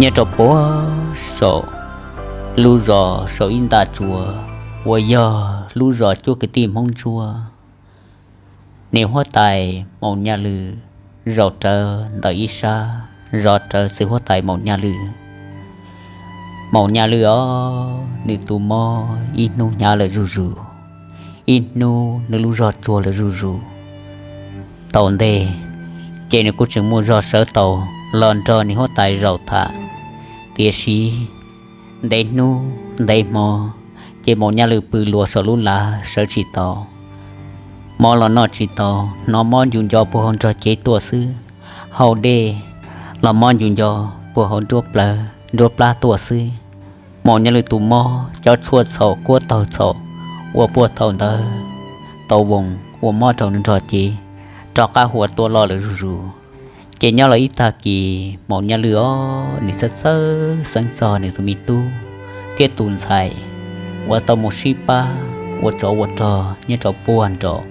Nyob rau puag saum lub zos saum ib nta tsuas uas yog lub zos cuab kwv tij Hmoob Ntsuab, niam huab tais Maum Nyaj Lwm zaum rawv ntawm ib sab zov rawv txiv huab tais Maum Nyaj Lwm. Maum Nyaj Lwm os, nws tus mob ib hnub hnyav lawm zuj zus, ib hnub nws lub zog tsuag lawm zuj zus. Thaum ntej ces nws kuj tseem muaj zog sawv tau los nrog niam huab tais zaum tham, tiam sis ntev hnub ntev hmo ces Maum Nyaj Lwm pw luas saum lub lav sawv tsis tau, mob los noj tsis tau, hnov mob ncu nco puag hauv nrog cev tuaj xwb, haus dej los mob ncu nco puag hauv nruab plab tuaj xwb. Maum Nyaj Lwm tus mob cov tshuaj txhaum kuab taug txhaum uas puag thaum ntawd tau voos uas mob rau nws nrog cev rov qab huam tuaj loj lawm zuj zus. Ces nyob los ib tag kis Maum Nyaj Lwm os, nws txhawj txhawj xeeb txog nws tus me tub thiab tus ntxhais uas tau mus sib pab ua tsov ua rog nyob rau puag nram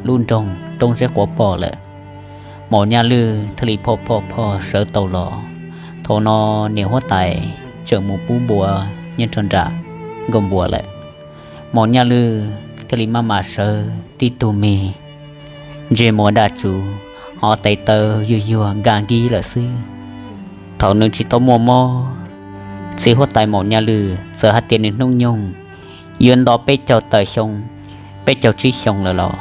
lub nroog Roob Zeb Quav Pom lawm. Maum Nyaj Lwm thiaj li phom phom phom sawv tau los. Thaum no niam huab tais tseem mus pub npua nyob rau nram nkaus npua lawm. Maum Nyaj Lwm thiaj li maj mam sawv tib tug me ntsej muag daj tsuv, hov tes taw yuag yuag nkag nkig lawm xwb. Thaum nws tsis tau muaj mob, txiv huab tais Maum Nyaj Lwm txawm hais tias nws hnub nyoog yuav nto peb caug tawm xyoo, peb caug tsib xyoo lawm los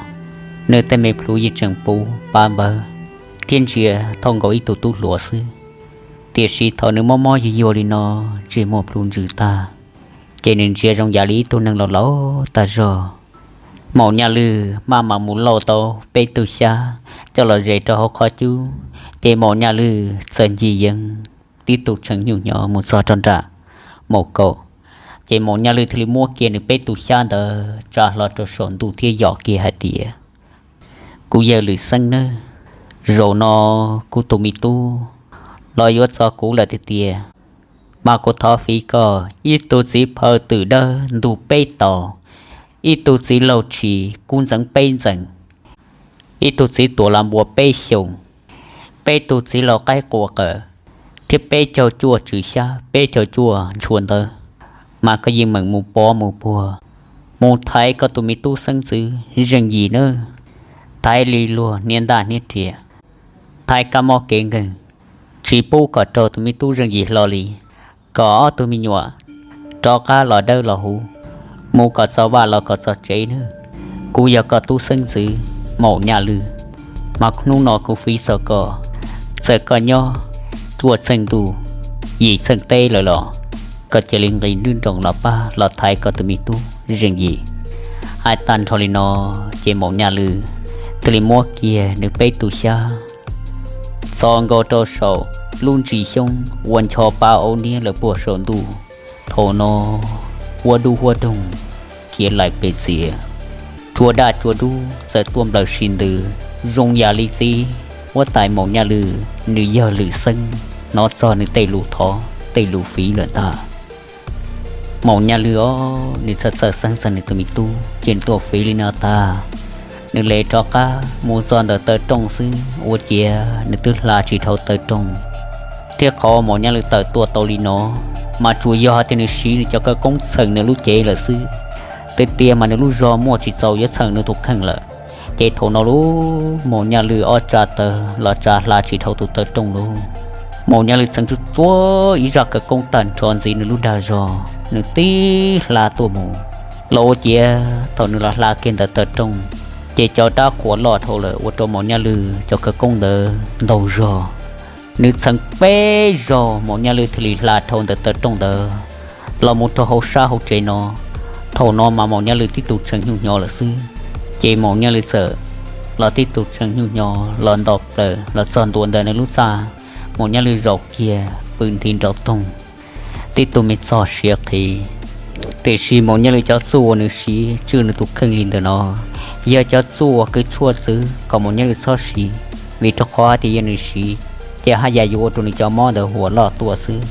nws tej me plhu yeej tseem puv pab npawg thiab ntsia thaum nkaus ib tug tub hluas xwb. Tiam sis thaum nws mob mob yuag yuag li no, ntsej muag plhu ntsws tag, ces nws ntsia zoo yam li ib tug neeg laus laus tag zog. Maum Nyaj Lwm maj mam mus lauj tau peb tug xyab coj los zes rau hauv qhov cub, ces Maum Nyaj Lwm txawm ncig yees tib tug tshee nyuj hnyo mus txog rau nram maum kaum. Ces Maum Nyaj Lwm thiaj li muab kiag nws peb tug xyab ntawd tsa hlo rau saum ntuj thiab yom kiag hais tias, Kuv yawg Lwm Xeeb nawb, zaum no kuv tus me tub los yuav txog kuv lawm tiag tiag, mas kuv thov fiv koj ib tug txiv phaw twm dawb ntug peb taus, ib tug txiv laug tshis kub ntxeev peb ntxees, ib tug txiv tuam las npua peb xyoos, peb tug txiv laug qaib qua qawm, thiab peb caug cuaj tswm xyab, peb caug cuaj ntshua ntawv, mas koj yeej meem mus pov mus puag, mus thaiv koj tus me tub xeeb ntxwv Zeej Yim nawb. Thaiv li luag hniav ntaj hniav riam, thaiv kab mob kev nkeeg, tsis pub kom raug tus me tub Zeej Yim hlo li, kom ob tug me nyuam rov qab los dawb los huv, mus kom txog vaj los kom txog tsev nawb. Kuv yog koj tub xeeb ntxwv Maum Nyaj Lwm, mas hnub no kuv fiv txog koj, txawm koj nyob cuaj txheej ntuj yim txheej teb lawm los koj cia li nqis nruj nroos los pab los thaiv koj tus me tub Zeej Yim. Hais tag nrho li no, ces Maum Nyaj Lwm thiaj li muab kiag nws peb tug xyab txo nkaus rau saum lub ntsis xyoob uas ncho pa aub niab lawm puag saum ntuj. Thaum no huab dub huab doog khiav laim pes txias, tsua daj tsua dub txawm tuaj nplawm si ntws zoo yam li txiv huab tais Maum Nyaj Lwm nws yawg Lwm Xeeb hnov txog nws tej lus thov tej lus fiv lawm ntag. Maum Nyaj Lwm os, nws txhawj txhawj xeeb txog nws tus me tub ces nws tuaj fiv li no tag, nws le rov qab mus txog ntawm taw rooj xwb ua ciav nws twb hla tsis dhau taw rooj. Thiab qhov Maum Nyaj Lwm tawm tuaj tau li no, mas tsuas yog hais tias nws siv nws cov khawv koob txheem nws lub cev lawm xwb. Tiag tiag mas nws lub zog muaj tsis txaus yuav txheem nws tus kheej lawm. Ces thaum no lub Maum Nyaj Lwm ob tsa taw los tsa hla tsis dhau tus taw rooj lauj. Maum Nyaj Lwm txheev tsuj tsuav ib zaj khawv koob tag nrho ntxiv nws lub dag zog, nws tib hla tuaj mus. Los ua ciav thaum nws los hla kiag ntawm taw rooj, ces cov dab qhuas loj dhau lawm ua rau Maum Nyaj Lwm cov khawv koob ntawd ntaug zog. Nws txheev peb zaug Maum Nyaj Lwm thiaj li hla dhau ntawm taw rooj ntawd los mus rau hauv sab hauv tsev no. Thaum no mas Maum Nyaj Lwm tib tug tshee nyuj hnyo lawm xwb. Ces Maum Nyaj Lwm txawm los tib tug tshee nyuj hnyo los nto plaws los txog ntua ntawm nws lub txaj. Maum Nyaj Lwm zaum kiag pw nthi nraum toog, tib tug me txog siav qhi. Tiam sis Maum Nyaj Lwm cov txuj uas nws siv tswj nws tus kheej li ntawm no yog cov txuj uas kws tshuaj txwv kom Maum Nyaj Lwm txhob siv, vim rau qhov hais tias yog nws siv ces haj yam yuav ua rau nws cov mob ntawd huam loj tuaj xwb.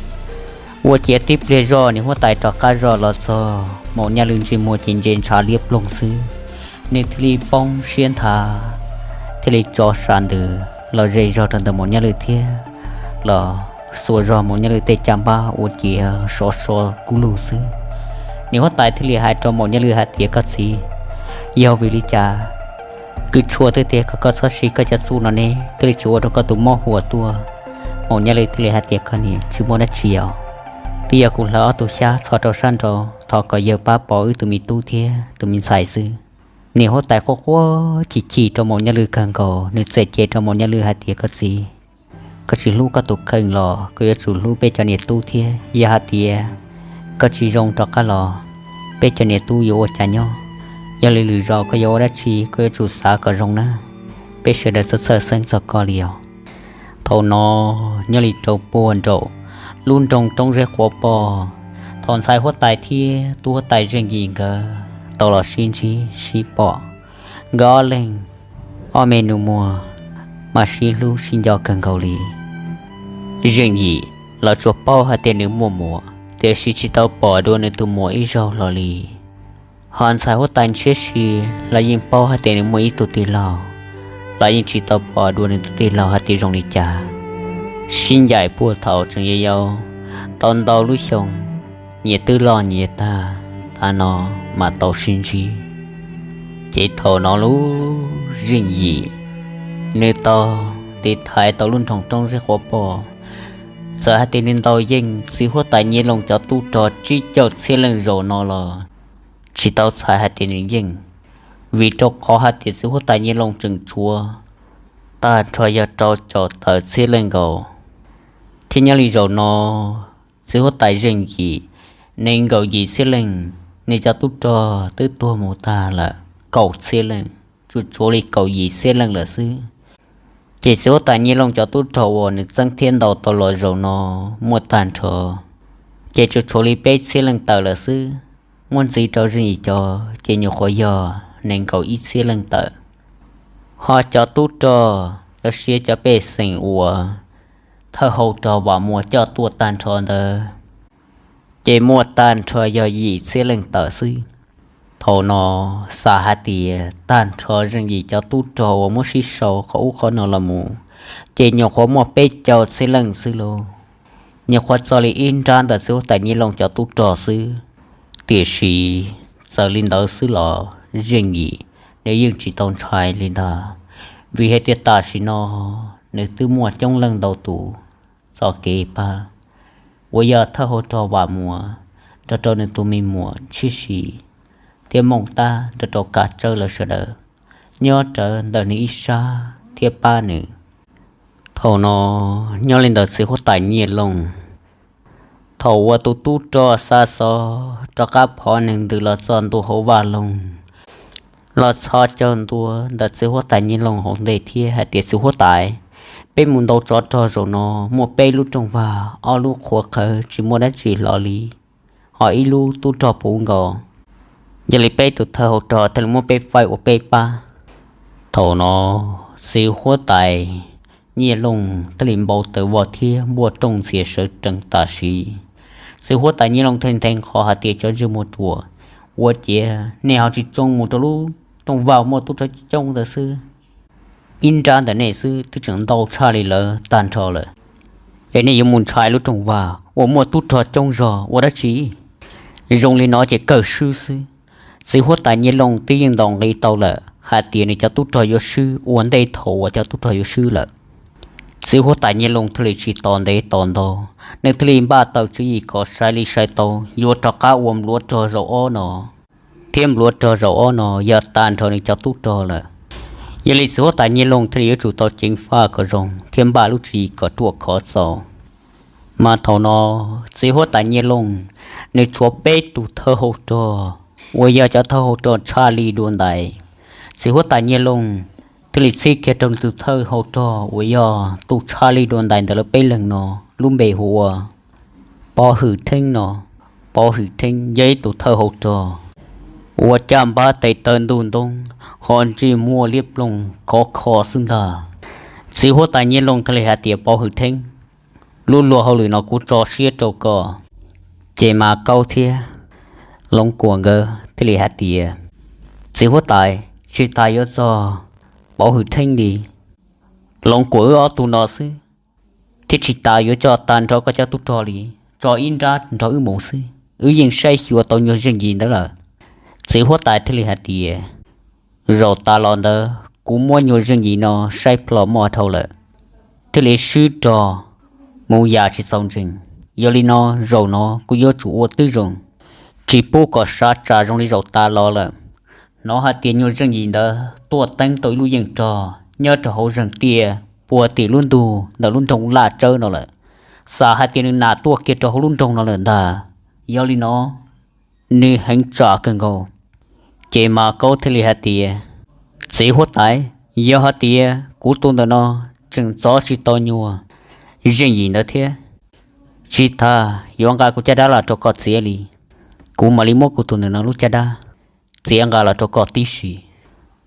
Ua ciav tib pliag zog niam huab tais rov qab zog los txog, Maum Nyaj Lwm ntsej muag ces ntse ntshav liab ploog xwb. Nws thiaj li poob siab nthav, thiaj li tso sam ntws los ze zog rau ntawm Maum Nyaj Lwm thiab los xuas zog Maum Nyaj Lwm tej caj npab ua ciav sov so kub lug xwb. Niam huab tais thiaj li hais rau Maum Nyaj Lwm hais tias, koj txiv, yog vim li cas? Kws tshuaj twb tias kom koj txhob siv koj cov txuj no ne, twb li tsis ua rau koj tus mob huas tuaj. Maum Nyaj Lwm thiaj li hais tias, koj niam, tsis muaj dab tsi os, twb yog kuv hlawv ob tug xyab txhos rau sab nraud thov kom yawg pab pom wb tus me tub thiab tus me ntxhais xwb. Niam huab tais quaj quaj chim chim rau Maum Nyaj Lwm kawg nkaus, nws txawm cem rau Maum Nyaj Lwm hais tias, koj txiv, koj tsis hlub koj tus kheej los koj yuav tsum hlub peb cov niam tub thiab. Yog hais tias koj tsis zoo rov qab los, peb cov niam tub yuav ua cas nyob? Yog li lwm zaus koj yuav ua dab tsi koj yuav tsum xav kom zoo na, peb sawv daws txhawj txhawj xeeb txog koj li os. Thaum no nyob li rau puag nraum lub nroog Roob Zeb Quav Poj, thaum ntxhais huab tais thiab tub huab tais Zeej Yim nkawd tau los sib ntsib sib pom, nkawd ob leeg ob me nus muag mas sib hlub sib nco kawg nkaus li. Zeej Yim los tsuas paub hais tias nws muaj muam, tiam sis tsis tau pom dua nws tus muam ib zaug los li. Ho ntxhais huab tais Ntshiab Si los yeej paub hais tias nws muaj ib tug tij laug, los yeej tsis tau pom dua nws tus tij laug hais tias zoo li cas. Sib ncaim puag thaum tseem yau yau tau ntau lub xyoo, nyias twb loj nyias tag, tav no mas tau sib ntsib. Ces thaum no lub Zeej Yim nws tau tiv thaiv tau lub nroog Roob Zeb Quav Poj, txawm hais tias nws ntaus yeej txiv huab tais Nyiaj Looj cov tub rog tsib caug txhiab leej zaum no los tsis tau txhais hais tias nws yeej, vim rau qhov hais tias txiv huab tais Nyiaj Looj tseem tshuav tag nrho yog rau caum tawm txhiab leej nkaus. Thiab nyob li zaum no txiv huab tais Zeej Yim nees nkaum yim txhiab leej, nws cov tub rog twb tuag mus tag lawm kaum txhiab leej, tsuas tshuav li kaum yim txhiab leej lawm xwb. Ces txiv huab tais Nyiaj Looj cov tub rog uas nws txeeb thiab ntaus tau los zaum no muaj tag nrho ces tsuas tshuav li peb txhiab leej tawm lawm xwb. Muab ntxiv rau Zeej Yim cov ces nyuam qhuav yog nees nkaum ib txhiab leej tawm. Ho cov tub rog los sis cov pej xeem uas thawj hau rog Vam Muas coj tuaj tag nrho ntawd ces muaj tag nrho yog yim txhiab leej tawm xwb. Thaum no xav hais tias tag nrho Zeej Yim cov tub rog uas muab sib sau qhov ub qhov no los mus ces nyuam qhuav muaj peb caug txhiab leej xwb lauj. Nyuam qhuav txog li ib nrab ntawm txiv huab tais Nyiaj Looj cov tub rog xwb. Tiam sis txawm li ntawd xwb los Zeej Yim nws yeej tsis tau ntshai li ntag, vim hais tias tam sim no nws twb muaj coob leej ntau tus txoj kev pab, uas yog thawj hau rog Vam Muas nrog rau nws tus me muam Ntshiab Si thiab Mooj Tab nrog rau Kav Tsawb lawv sawv daws nyob rawv ntawm nws ib sab thiab pab nws. Thaum no nyob li ntawd txiv huab tais Nyiaj Looj thaum uas tus tub rog xa xov rov qab phov neeg ntws los txog ntua hauv vaj loog los txhos caug ntua ntawm txiv huab tais Nyiaj Looj hauv ntej thiab hais tias, txiv huab tais, peb mus ntaus tsov rog zaum no muaj peb lub rooj vag, ob lub qhuav qhawv tsis muaj dab tsi hlo li, ho ib lub tub rog puv nkaus. Yog li peb tus thawj hau rog thiaj li muab peb faib ua peb pab. Thaum no txiv huab tais Nyiaj Looj thiaj li npau taws vog thiab npuaj rooj ntxias sawv tsees tam sim. Txiv huab tais Nyiaj Looj thiaj nthe qhov hais tias, cov ntsej muag ruam, ua ciav nej ho tsis tsoo mus rau lub rooj vag muaj tub rog coob ntawd xwb. Ib nrab ntawm nej xwb twb tseem ntau tshaj li lawv tag nrho lawm, es nej yuav mus ntshai lub rooj vag uas muaj tub rog coob zog ua dab tsi? Zoo li no ces kawg swb xwb. Txiv huab tais Nyiaj Looj twb yeej ntaus nqi tau lawm hais tias nws cov tub rog yuav swb ua ntej thaum uas cov tub rog yuav swb lawm. Txiv huab tais Nyiaj Looj thiaj li tsis tos ntev tos ntau, nws thiaj li npaj tau tswv yim kom sai li sai tau yuav rov qab ua npluav rog zaum ob no, thiab npluav rog zaum ob no yog tag nrho nws cov tub rog lawm. Yog li txiv huab tais Nyiaj Looj thiaj li yuav tsum tau ceev faj kom zoo thiab npaj lub tswv yim kom ruaj khov txaus. Mas thaum no txiv huab tais Nyiaj Looj nws tshuav peb tus thawj hau rog uas yog cov thawj hau rog tshaj li dua ntais. Txiv huab tais Nyiaj Looj thiaj li txhib kiag rau nws tus thawj hau rog uas yog tus tshaj li dua ntais ntawm lawv peb leeg no, lub npe hu ua Pov Hwm Theeb no. Pov Hwm Theeb yog ib tus thawj hau rog uas caj npab tes taw ntuj ntoob, ho ntsej muag liab ploog khov kho xwb ntag. Txiv huab tais Nyiaj Looj thiaj li hais tias, Pov Hwm Theeb, lub luag hauj lwm no kuv tso siab rau koj. Ces Mas Kaub thiab Loov Kuam nkawd thiaj li hais tias, txiv huab tais, tsis tas yuav txog Pov Hwm Theeb li, Loov Kuam wb ob tug no xwb, thiab tsis tas yuav coj tag nrho koj cov tub rog li, tso ib nrab nrog wb mus xwb, wb yeej saib xyuas tau nyuag Zeej Yim ntawd lawm. Txiv huab tais thiaj li hais tias, zaum tas los ntawd kuv muab nyuag Zeej Yim no saib plho muaj dhau lawm, thiaj li swb rog mus yam tsis txaus ntseeg. Yog li no, zaum no kuv yuav tsum ua twb zoo, tsis pub kom sav tsam zoo li zaum tas los lawm. Hnov hais tias nyuag Zeej Yim ntawd tuaj teeb tau ib lub yeej rog nyob rau hauv zeeg tiaj puag tim lub ntug ntawm lub nroog Laj Tsawb no lawm. Xav hais tias nws nam tuaj kiag rau hauv lub nroog no lawm ntag. Yog li no, nws heev tsam kawg nkaus. Ces Mas Kaub thiaj li hais tias, txiv huab tais, yog hais tias kuv tus ntawm no tseem txov tsis tau nyuag Zeej Yim ntawd thiab, tsis tas yuav nqa kuv caj dab los rau koj txiav li, kuv mam li muab kuv tus ntawm no lub caj dab txiav nqa los rau koj tib si.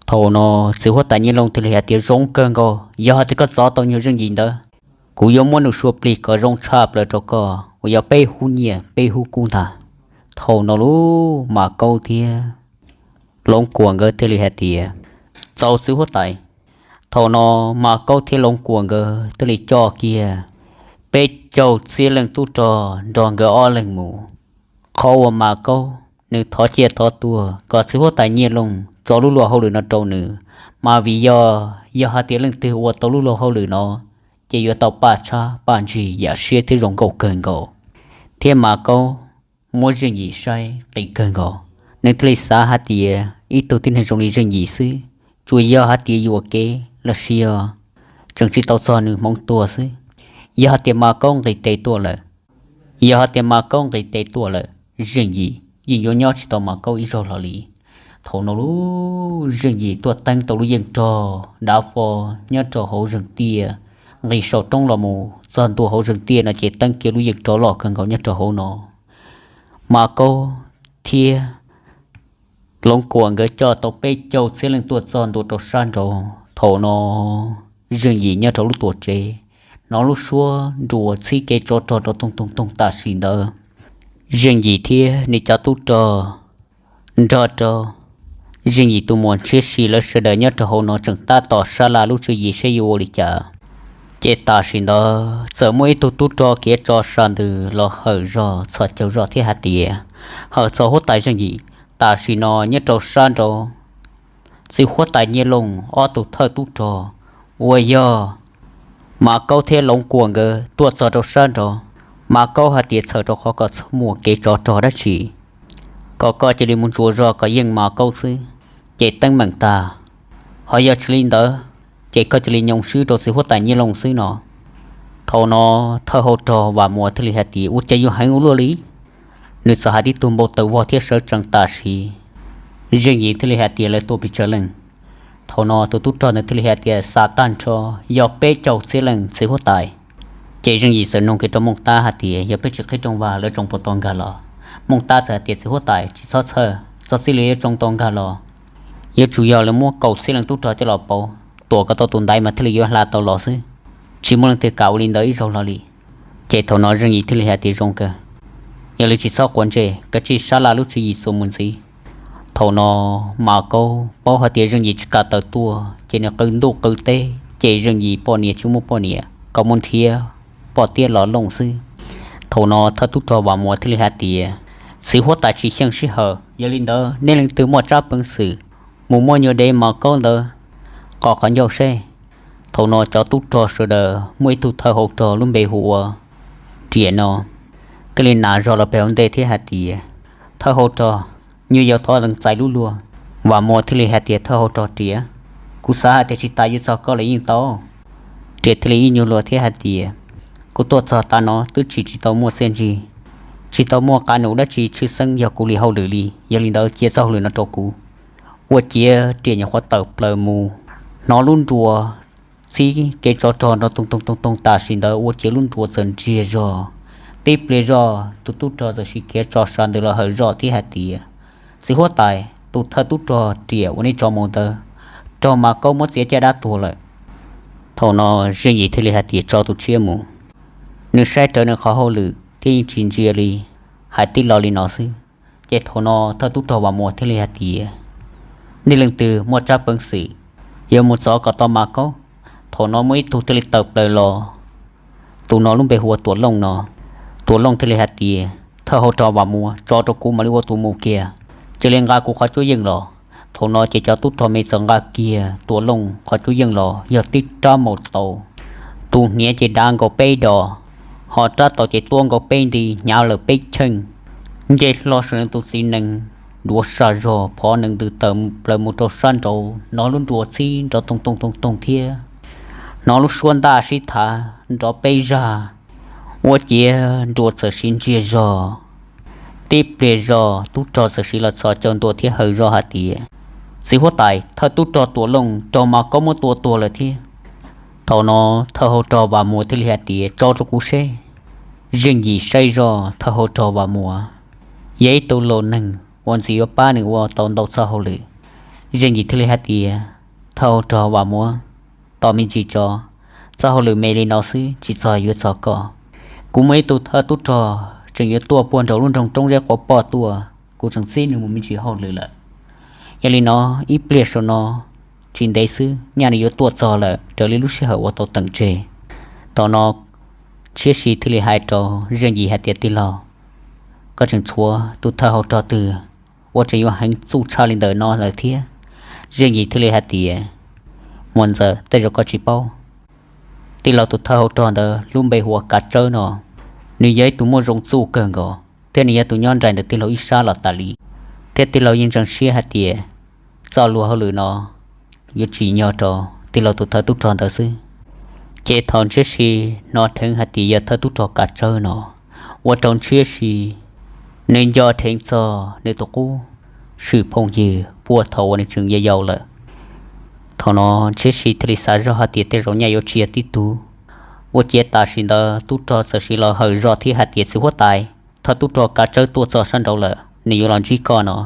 Thaum no txiv huab tais Nyiaj Looj thiaj li hais tias, zoo kawg nkaus, yog hais tias koj txov tau nyuag Zeej Yim ntawd, kuv yuav muab nws sua plig kom zoo tshaj plaws rau koj uas yog peb hub nyiaj peb hub kub ntag. Thaum no lub Mas Kaub thiab Loov Kuam nkawd thiaj li hais tias, txaus txiv huab tais. Thaum no Mas Kaub thiab Loov Kuam nkawd thiaj li coj kiag peb caug txhiab leej tub rog nrog nkawd ob leeg mus. Qhov uas Mas Kaub nws thov ciaj thov tuag kom txiv huab tais Nyiaj Looj tso lub luag hauj lwm no rau nws, mas vim yog, yog hais tias leej twg ua tau lub luag hauj lwm no, ces yuav tau paj tshab paj ntsig yam siab thiab zoo nkauj kawg nkaus. Thiab Mas Kaub muab Zeej Yim saib qis kawg nkaus, nws thiaj li xav hais tias ib tug tib neeg zoo li Zeej Yim xwb, tsuas yog hais tias yuam kev los sis yog tseem tsis tau txog nws hmoov tuag xwb. Yog hais tias Mas Kaub nqis tes tuaj lawm, yog hais tias Mas Kaub nqis tes tuaj lawm, Zeej Yim yeej yuav nyob tsis tau Mas Kaub ib zaug hlo li. Thaum no lub Zeej Yim tuaj teeb tau lub yeej rog dav fo nyob rau hauv zeeg tiaj, nqis saum roob los mus txog ntua hauv zeeg tiaj no ces teeb kiag lub yeej rog loj kawg nkaus nyob rau hauv no. Mas Kaub thiab Loov Kuam nkawd coj tau peb caug txhiab leej tuaj txog ntua rau sab nraud. Thaum no Zeej Yim nyob rau lub tuam tsev, hnov lub suab nruas txhib kev tsov rog rau toog toog toog tam sim ntawd. Zeej Yim thiab nws cov tub rog nrog rau Zeej Yim tus muam Ntshiab Si lawv sawv daws nyob rau hauv no tseem tab tom sab laj lub tswv yim saib yuav ua li cas. Ces tam sim ntawd txawm muaj ib tug tub rog khiav tso sa ntws los hawm zog txhos caug zog thiab hais tias, hawm txog huab tais Zeej Yim, tam sim no nyob rau sab nraud txiv huab tais Nyiaj Looj ob tug thawj tub rog uas yog Mas Kaub thiab Loov Kuam nkawd tuaj txog rau sab nraud. Mas Kaub hais tias txhawm rau qhov kom txhob muaj kev tsov rog dab tsi, kom koj cia li mus ntsuas zog kom yeej Mas Kaub xwb, ces teeb meem tag. Ho yog tsis li ntawd, ces koj cia li nyoo swb rau txiv huab tais Nyiaj Looj xwb no. Thaum no thawj hauv rog Vam Muas thiaj li hais tias, ua cas yuav heev ua luaj li, nws txawm hais tib tug npau taws vog thiab sawv tsees tam sim. Zeej Yim thiaj li hais tias, lawv tuaj pes tsawg leej? Thaum no tus tub rog ntawd thiaj li hais tias, xav tag nrho yog peb caug txhiab leej txiv huab tais. Ces Zeej Yim txawm nug kiag rau Mooj Tab hais tias, yog peb tsis qhib rooj vag lawv tsoom puas tau nkag los? Mooj Tab txawm hais tias, txiv huab tais tsis txhob txhawj, txog txij li yuav tsoo tau nkag los, yuav tsum yog lawv muab kaum txhiab leej tub rog coj los pauv, tuam kom tau tus ntaiv mas thiaj li yuav hla tau los xwb. Tsis muaj leej twg kam ua li ntawd ib zaug hlo li. Ces thaum no Zeej Yim thiaj li hais tias, zoo kawg, yog li tsis txhob quav ntsej, kav tsij sab laj lub tswv yim txuas mus ntxiv. Thaum no Mas Kaub paub hais tias Zeej Yim tsis kam tawm tuaj ces nws qw ntuj qw teb, ces Zeej Yim poj niam tsis muaj poj niam kom mus nrhiav poj tiab los looj xwb. Thaum no thawj tub rog Vam Muas thiaj li hais tias, txiv huab tais tsis xyeej sij hawm, yog li ntawd nej leej twg muaj tsab peev xwm mus muab nyuag dev Mas Kaub ntawd qos qhov ncauj seb. Thaum no cov tub rog sawv daws muaj ib tug thawj hauv rog lub npe hu ua Riam no thiaj li nas zog los pem hauv ntej thiab hais tias, thawj hauv rog, nyuag yaus thov lees txais lub luag. Vam Muas thiaj li hais tias, thawj hauv rog Riam, kuv xav hais tias tsis tas yuav txog koj los yeej tau. Riam thiaj li ib nyuag luag thiab hais tias, kuv tuaj txog tav no twb tsis tsis tau muaj txiaj ntsig, tsis tau muaj qab nus dab tsi, tshwj xeeb yog kuv li hauj lwm li, yog li ntawd cia txoj hauj lwm no rau kuv. Ua ciav Riam nyuam qhuav tawm plaws mus, hnov lub nruas txhib kev tsov rog nrov toog toog toog toog tam sim ntawd ua ciav lub nruas txawm ntsiag zog. Tib pliag zoj tus tub rog txawm sim khiav tso sa ntws los hawm zoj thiab hais tias, txiv huab tais, tus thawj tub rog Riam uas nej tso mus ntawd, raug Mas Kaub muab txiav caj dab tuag lawm. Thaum no Zeej Yim thiaj li hais tias, tso tus tshiab mus, nws saib rawv nws qhov hauj lwm thiab yeej tsis ntsia li, hais tib lo li no xwb. Ces thaum no thawj tub rog Vam Muas thiaj li hais tias, nej leej twg muaj tsab peev xwm yuav mus txov kom tau Mas Kaub? Thaum no muaj ib tug thiaj li tawm plaws los, tus no lub npe hu ua Tuam Looj no. Tuam Looj thiaj li hais tias, Thawj hauv rog Vam Muas, tso rau kuv mam li ua tus mus kiag, cia li nqa kuv qhov cuab yeej los. Thaum no ces cov tub rog me txawm nqa kiag Tuam Looj qhov cuab yeej los yog tib rab maum taus, tus hniav ces dav nkaus peb dos, ho rab taus ces tuab nkaus peb nti, hnyav lawm peb cheej, nce hlo saum nws tus txiv nees, duav saj zog phov nees ntws tawm plaws mus rau sab nraud, hnov lub nruas txhib nrov toog toog toog toog thiab hnov lub suab ntaj sib thav nrov peb zag, ua ciav nruas txawm siv ntsiag zog. Tib pliag zog tub rog txawm siv los txhos caug ntua thiab hawm zog hais tias, Txiv huab tais, thawj tub rog Tuam Looj raug Mas Kaub muab tua tuag lawm thiab. Thaum no thawj hauv rog Vam Muas thiaj li hais tias, Tso rau kuv seb. Zeej Yim saib zog thawj hauv rog Vam Muas yog ib tug laus neeg uas ntxim yuav pab nws ua tau ntau txoj hauj lwm. Zeej Yim thiaj li hais tias, Thawj hauv rog Vam Muas, tos me ntsis tso, txoj hauj lwm me li no xwb tsis txog yuav txog koj. Kuv muaj ib tug thawj tub rog tseem yuav tuaj puag nraum lub nroog Roob Zeb Quav Poj tuaj, kuv tseem txib nws mus me ntsis hauj lwm lawm. Yog li no, ib pliag saum no tsis ntev xwb nyaj nws yuav tuaj txog lawm raws li lub sij hawm uas tau teem tseg. Thaum no Ntshiab Si thiaj li hais rau Zeej Yim hais tias, Tij laug, koj tseem tshuav tus thawj hauv rog twg uas tseem yuav heev txuj tshaj li ntawm no lawm thiab? Zeej Yim thiaj li hais tias, Muam Ntxawm, tej zaum koj tsis paub. Tij laug tus thawj hauv rog ntawd lub npe hu ua Kav Tsawb no, nws yog ib tug muaj zoo txuj kawg nkaus thiab nws yog tus nyob nraim ntawm tij laug ib sab los tas li, thiab tij laug yeej ntseeg siab hais tias txoj luag hauj lwm no yuav tsim nyog rau tij laug tus thawj tub rog ntawd xwb. Ces thaum Ntshiab Si hnov dheev hais tias yog thawj tub rog Kav Tsawb no, ua rau Ntshiab Si nws nco dheev txog nws tus qub swm phooj ywg puag thaum uas nws tseem yau yau lawm. Thaum no Ntshiab Si thiaj li xav zog hais tias tej zaum nyaj yuav tsis yog tib tug. Ua ciav tam sim ntawd tub rog txawm siv los hawm zog thiab hais tias, Txiv huab tais, thawj tub rog Kav Tsawb tuaj txog sab nraud lawm, nws yuav los ntsib koj no.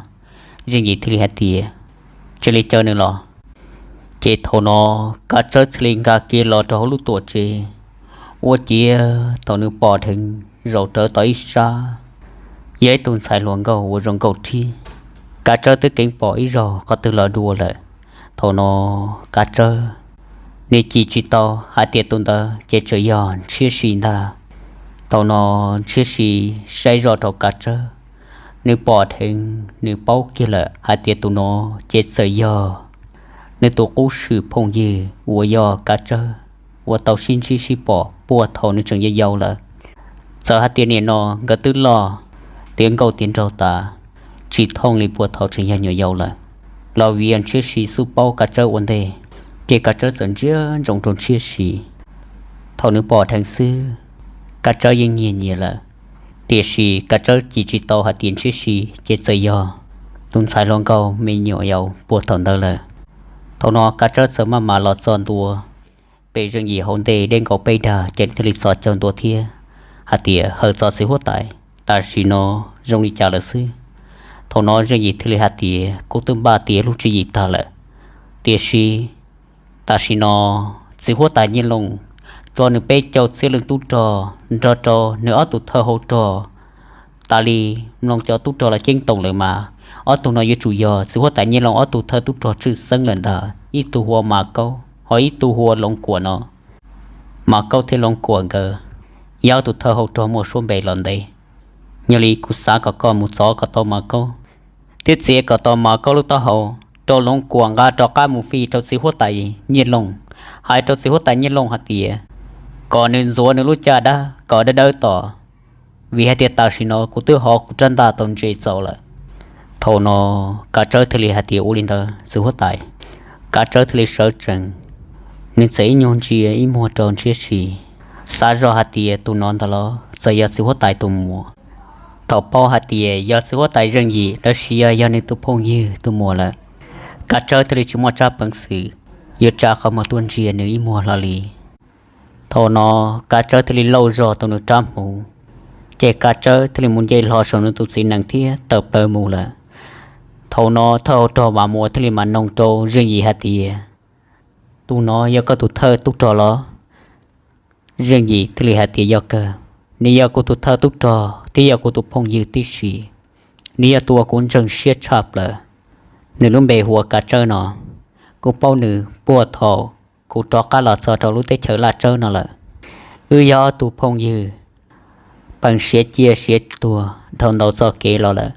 Zeej Yim thiaj li hais tias, Cia li caw nws los. Ces thaum no Kav Tsawb thiaj li nkag kiag los rau hauv lub tuam tsev. Ua ciav thaum nws pom dheev zaum rawv tom ib sab, yog ib tug ntxhais hluas nkauj uas zoo nkauj thiab. Kav Tsawb twb keev pom ib zaug qhov twg los dua lawm. Thaum no Kav Tsawb nws cim tsis tau hais tias tus ntawd ces tseem yog Ntshiab Si ntag. Thaum no Ntshiab Si saib zoj rau Kav Tsawb, nws pom dheev nws paub kiag lawm hais tias tus no ces txawm yog nws tus qub swm phooj ywg uas yog Kav Tsawb uas tau sib ntsib sib pom puag thaum nws tseem yau yau lawm. Txawm hais tias nim no nkawd twb loj tiav nkauj tiav nraug tas, tsis thooj li puag thaum tseem yog nyuam yaus lawm, los vim yog Ntshiab Si xub paub Kav Tsawb ua ntej, ces Kav Tsawb txawm ntsia ntsoov rau Ntshiab Si. Thaum nws pom dheev xwb, Kav Tsawb yeej nyiag nyias lawm, tiam sis Kav Tsawb cim tsis tau hais tias Ntshiab Si ces txawm yog tus ntxhais hluas nkauj me nyuam yaus puag thaum ntawd lawm. Thaum no Kav Tsawb txawm maj mam los txog ntua pem Zeej Yim hauv ntej deb nkaus peb dag, ces nws thiaj li txhos caug ntua thiab hais tias, Hawm txog txiv huab tais, tam sim no zoo li cas lawm xwb? Thaum no Zeej Yim thiaj li hais tias, Kuv twb npaj tiav lub tswv yim tag lawm, tiam sis tam sim no txiv huab tais Nyiaj Looj tso nws peb caug txhiab leej tub rog nrog rau nws ob tug thawj hauv rog tas li mloog cov tub rog los ceeb toom lawm mas, ob tug no yuav tsum yog txiv huab tais Nyiaj Looj ob tug thawj tub rog tshwj xeeb lawm ntag. Ib tug hu ua Mas Kaub, ho ib tug hu ua Loov Kuam no. Mas Kaub thiab Loov Kuam nkawd yog ob tug thawj hauv rog muaj suab npe los ntev. Yog li kuv xav kom koj mus txov kom tau Mas Kaub, thiab txiav kom tau Mas Kaub lub taub hau rau Loov Kuam nqa rov qab mus fij rau txiv huab tais Nyiaj Looj. Hais rau txiv huab tais Nyiaj Looj hais tias kom nws ntxuav nws lub caj dab kom dawb dawb tos, vim hais tias tam sim no kuv twb hov kuv rab ntaj tau ntse txaus lawm. Thaum no Kav Tsawb thiaj li hais tias, Ua li ntawd txiv huab tais. Kav Tsawb thiaj li sawv tsees, nws txawm ib nyuag ntsia ib muag rau Ntshiab Si, xav zoj hais tias tus no ntag los txawm yog txiv huab tais tus muam. Thaum paub hais tias yog txiv huab tais Zeej Yim los sis yog, yog nws tus phooj ywg tus muam lawm, Kav Tsawb thiaj li tsis muaj tsab peev xwm yuav tsa qhov muag tuaj ntsia nws ib muag hlo li. Thaum no Kav Tsawb thiaj li lauj zog tau nws rab hmuv, ces Kav Tsawb thiaj li mus nce hlo saum nws tus txiv nees thiab tawm plaws mus lawm. Thaum no thawj hauv rog Vam Muas thiaj li mam noog rau Zeej Yim hais tias, Tus no yog koj tus thawj tub rog los? Zeej Yim thiaj li hais tias, Yog kawg, nws yog kuv tus thawj tub rog thiab yog kuv tus phooj ywg tib si. Nws yog tus uas kuv ntseeg siab tshaj plaws. Nws lub npe hu ua Kav Tsawb no. Kuv paub nws puag thaum kuv rov qab los txog rau lub teb chaws Laj Tsawb no lawm. Wb yog ob tug phooj ywg, peem siav cia siav tuag dhau ntau txoj kev los lawm.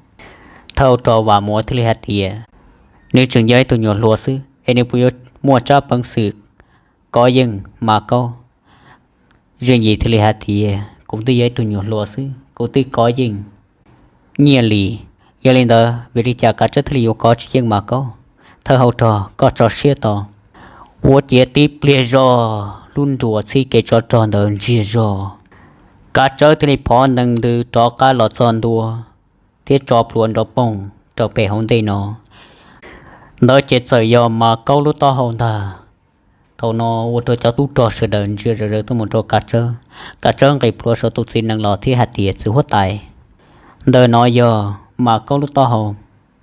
Thawj rog Vam Muas thiaj li hais tias, nws tseem yog ib tug nyuam hluas xwb es nws puas yuav muaj tsab peev xwm kov yeej Mas Kaub? Zeej Yim thiaj li hais tias, kuv twb yog ib tug nyuam hluas xwb, kuv twb kov yeej Nyiaj Lis. Yog li ntawd vim li cas Kav Tsawb thiaj li yuav kov tsis yeej Mas Kaub? Thawj hauv rog, koj tso siab tau. Ua ciav tib pliag zog lub nruas txhib kev tsov rog ntawd ntsiag zog, Kav Tsawb thiaj li phov ntees ntws rov qab los txog ntua thiab tso plhuav nrov poog rau pem hauv ntej no. Ntawd ces txawm yog Mas Kaub lub taub hau ntag. Thaum no ua rau cov tub rog sawv daws ntsia zom zaws tuaj mus rau Kav Tsawb. Kav Tsawb nqis plhuav saum tus txiv nees los thiab hais tias, txiv huab tais, ntawm no yog Mas Kaub lub taub hau,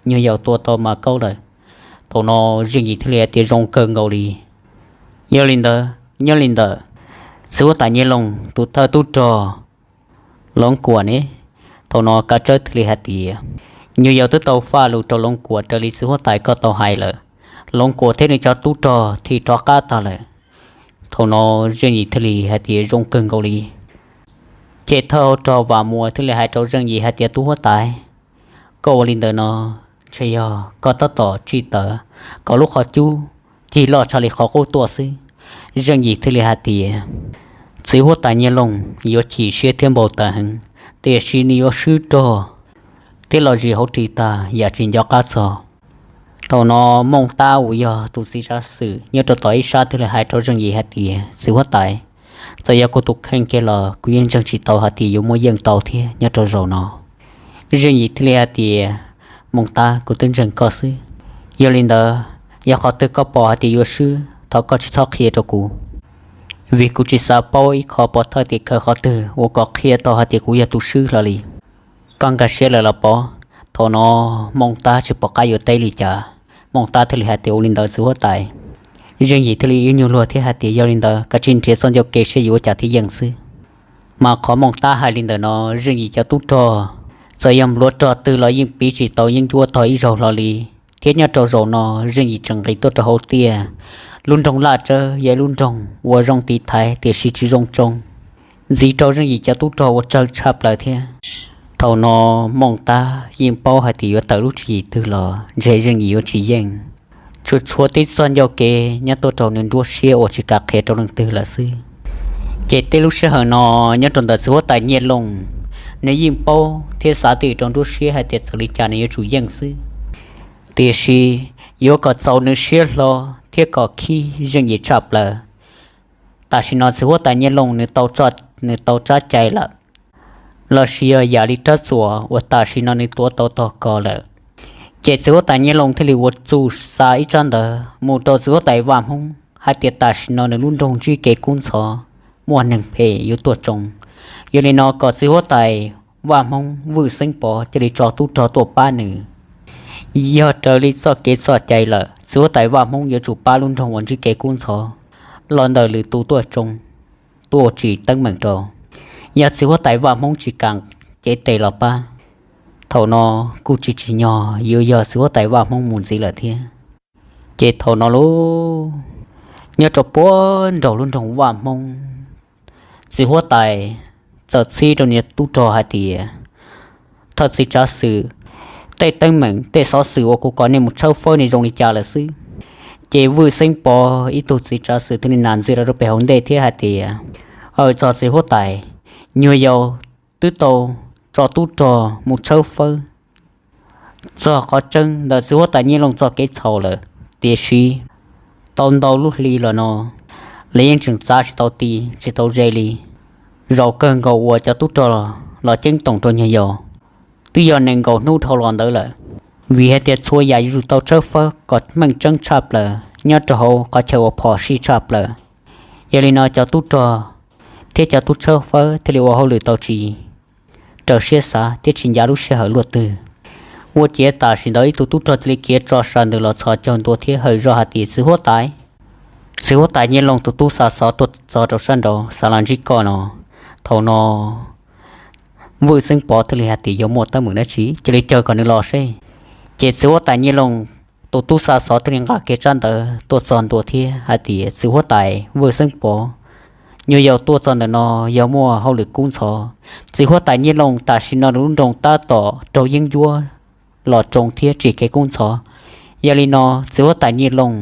nyuag yaus tua tau Mas Kaub lawm. Thaum no Zeej Yim thiaj li hais tias, zoo kawg nkaus li. Yog li ntawd nyob li ntawm txiv huab tais Nyiaj Looj tus thawj tub rog Loov Kuam ne? Thaum no Kav Tsawb thiaj li hais tias, nyuag yaus twb tau faj lus rau Loov Kuam raws li txiv huab tais koj tau hais lawm. Loov Kuam thiab nws cov tub rog thim rov qab tag lawm. Thaum no Zeej Yim thiaj li hais tias, zoo kawg nkaus li. Ces thawj hauv rog Vam Muas thiaj li hais rau Zeej Yim hais tias, tub huab tais, koj ua li ntawd no ntshe yog koj tab tom tsim tawv kom lub qhov cub cig loj tshaj li qhov qub tuaj xwb. Zeej Yim thiaj li hais tias, txiv huab tais Nyiaj Looj yuav chim siab thiab npau taws heev, tiam sis nws yuav swb rog thiab los zis hauv ris tag yam tsis nco qab txog. Thaum no Mooj Tab uas yog tus txiv tsav xwm nyob rau tom ib sab thiaj li hais rau Zeej Yim hais tias, txiv huab tais, txawm yog kuv tus kheej kiag los kuv yeej ntseeg tsis tau hais tias yuav muaj yeej tau thiab nyob rau zaum no. Zeej Yim thiaj li hais tias, Mooj Tab, kuv twb ntseeg koj xwb. Yog li ntawd yog qhov twg koj pom hais tias yuav swb, thov koj tsis txhob qhia rau kuv, vim kuv tsis xav paub ib qho pov thawj tim khawv qhov twg uas kom qhia tau hais tias kuv yog tus swb hlo li. Koj nkag siab lawm los pov. Thaum no Mooj Tab tsis pom qab yuav teb li cas, Mooj Tab thiaj li hais tias, ua li ntawd txiv huab tais. Zeej Yim thiaj li ib nyuag luag thiab hais tias, yog li ntawd kav tsij nrhiav txoj ncauj ke seb yuav ua cas thiaj yeej xwb. Mas qhov Mooj Tab hais li ntawm no, Zeej Yim cov tub rog txawm yog npluav rog twg los yeej piv tsis tau yeeb ncuab tog ib zaug hlo li. Thiab nyob rau zaum no Zeej Yim tseem nqis tuaj rau hauv tiaj. Lub nroog Laj Tsawb yog ib lub nroog uas zoo tiv thaiv tiam sis tsis zoo tsoo, ntxiv rau Zeej Yim cov tub rog ua tsawg tshaj plaws thiab. Thaum no Mooj Tab yeej paub hais tias yuav tawm lub tswv yim twg los ntshe Zeej Yim yuav tsis yeej. Tsuas tshuav tib txoj ncauj ke nyob tuaj rau nws nruab siab uas tsis kam qhia rau leej twg lawm xwb. Ces tej lub sij hawm no nyob rau ntawm txiv huab tais Nyiaj Looj, nws yeej paub thiab xav twj ywm rau nruab siab hais tias txawm li cas nws yuav tsum yeej xwb. Tiam sis yuav kom txaus nws siab hlo thiab kom khib Zeej Yim tshaj plaws, tam sim no txiv huab tais Nyiaj Looj nws tau, nws tau tsab cai lawm, los sis yog yam li rab txuas uas tam sim no nws tuav tau tog kos lawm. Ces txiv huab tais Nyiaj Looj thiaj li ua txuj xa ib tsab ntawv mus rau txiv huab tais Vaj Hmoob hais tias tam sim no nws lub nroog ntsib kev kub ntxhov, muaj neeg phem yuav tuaj tsoo. Yog li no kom txiv huab tais Vaj Hmoob Vwj Xeeb Pov cia li tso tub rog tuaj pab nws. Yog raws li txoj kev txoj cai lawm, txiv huab tais Vaj Hmoob yuav tsum pab lub nroog uas ntsib kev kub ntxhov los ntawm lwm tus tuaj tsoo, tuaj tsim teeb meem rau. Yog txiv huab tais Vaj Hmoob tsis kam cev tes los pab, thaum no kuj tsis tsim nyog yuav yog txiv huab tais Vaj Hmoob mus ntxiv lawm thiab. Ces thaum no lauj, nyob rau puag nraum lub nroog Vaj Hmoob, txiv huab tais txawm txib rau nws tub rog hais tias, thawj txiv tsav xwm, tej teeb meem tej xov xwm uas kuv kom nej mus tshawb fawb ne zoo li cas lawm xwb? Ces Vwj Xeeb Pov ib tug txiv tsav xwm thiaj li nas ntxwv rau rau pem hauv ntej thiab hais tias, aw, txog txiv huab tais, nyuag yaus twb tau tso tub rog mus tshawb fawb txog qhov tseeb ntawm txiv huab tais Nyiaj Looj txoj kev txhaum lawm, tiam sis tau ntau lub hli los no lawv yeej tseem txav tsis tau ti tsis tau ze li. Zaum kawg nkaus uas cov tub rog los ceeb toom rau nyuag yaus twb yog nees nkaum hnub dhau los ntawd lawm, vim hais tias txhua yam yuav tsum tau tshawb fawb kom meej tseeb tshaj plaws nyob rau hauv qhov chaw uas phom sij tshaj plaws. Yog li no cov tub rog thiab cov tub tshawb fawb thiaj li ua hauj lwm tau tsis raws siab xav thiab tsis ncav lub sij hawm luaj twg. Ua ciav tam sim ntawd ib tug tub rog thiaj li khiav tso sawv ntws los txhos caug ntua thiab hawm zog hais tias, txiv huab tais, txiv huab tais Nyiaj Looj tus tub xa xov tuaj txog rau sab nraud xav los ntsib koj no. Thaum no Vwj Xeeb Pov thiaj li hais tias, yuav muaj teeb meem dab tsi, cia li caw kom nws los seb. Ces txiv huab tais Nyiaj Looj tus tub xa xov thiaj li nqa kiag tsab ntawv tuaj txog ntua thiab hais tias, txiv huab tais Vwj Xeeb Pov, nyuag yaus tuaj txog ntawm no yog muaj hauj lwm kub ntxhov. Txiv huab tais Nyiaj Looj tam sim no nws lub nroog tab tom raug yeeb ncuab los tsoo thiab tsim kev kub ntxhov. Yog li no txiv huab tais Nyiaj Looj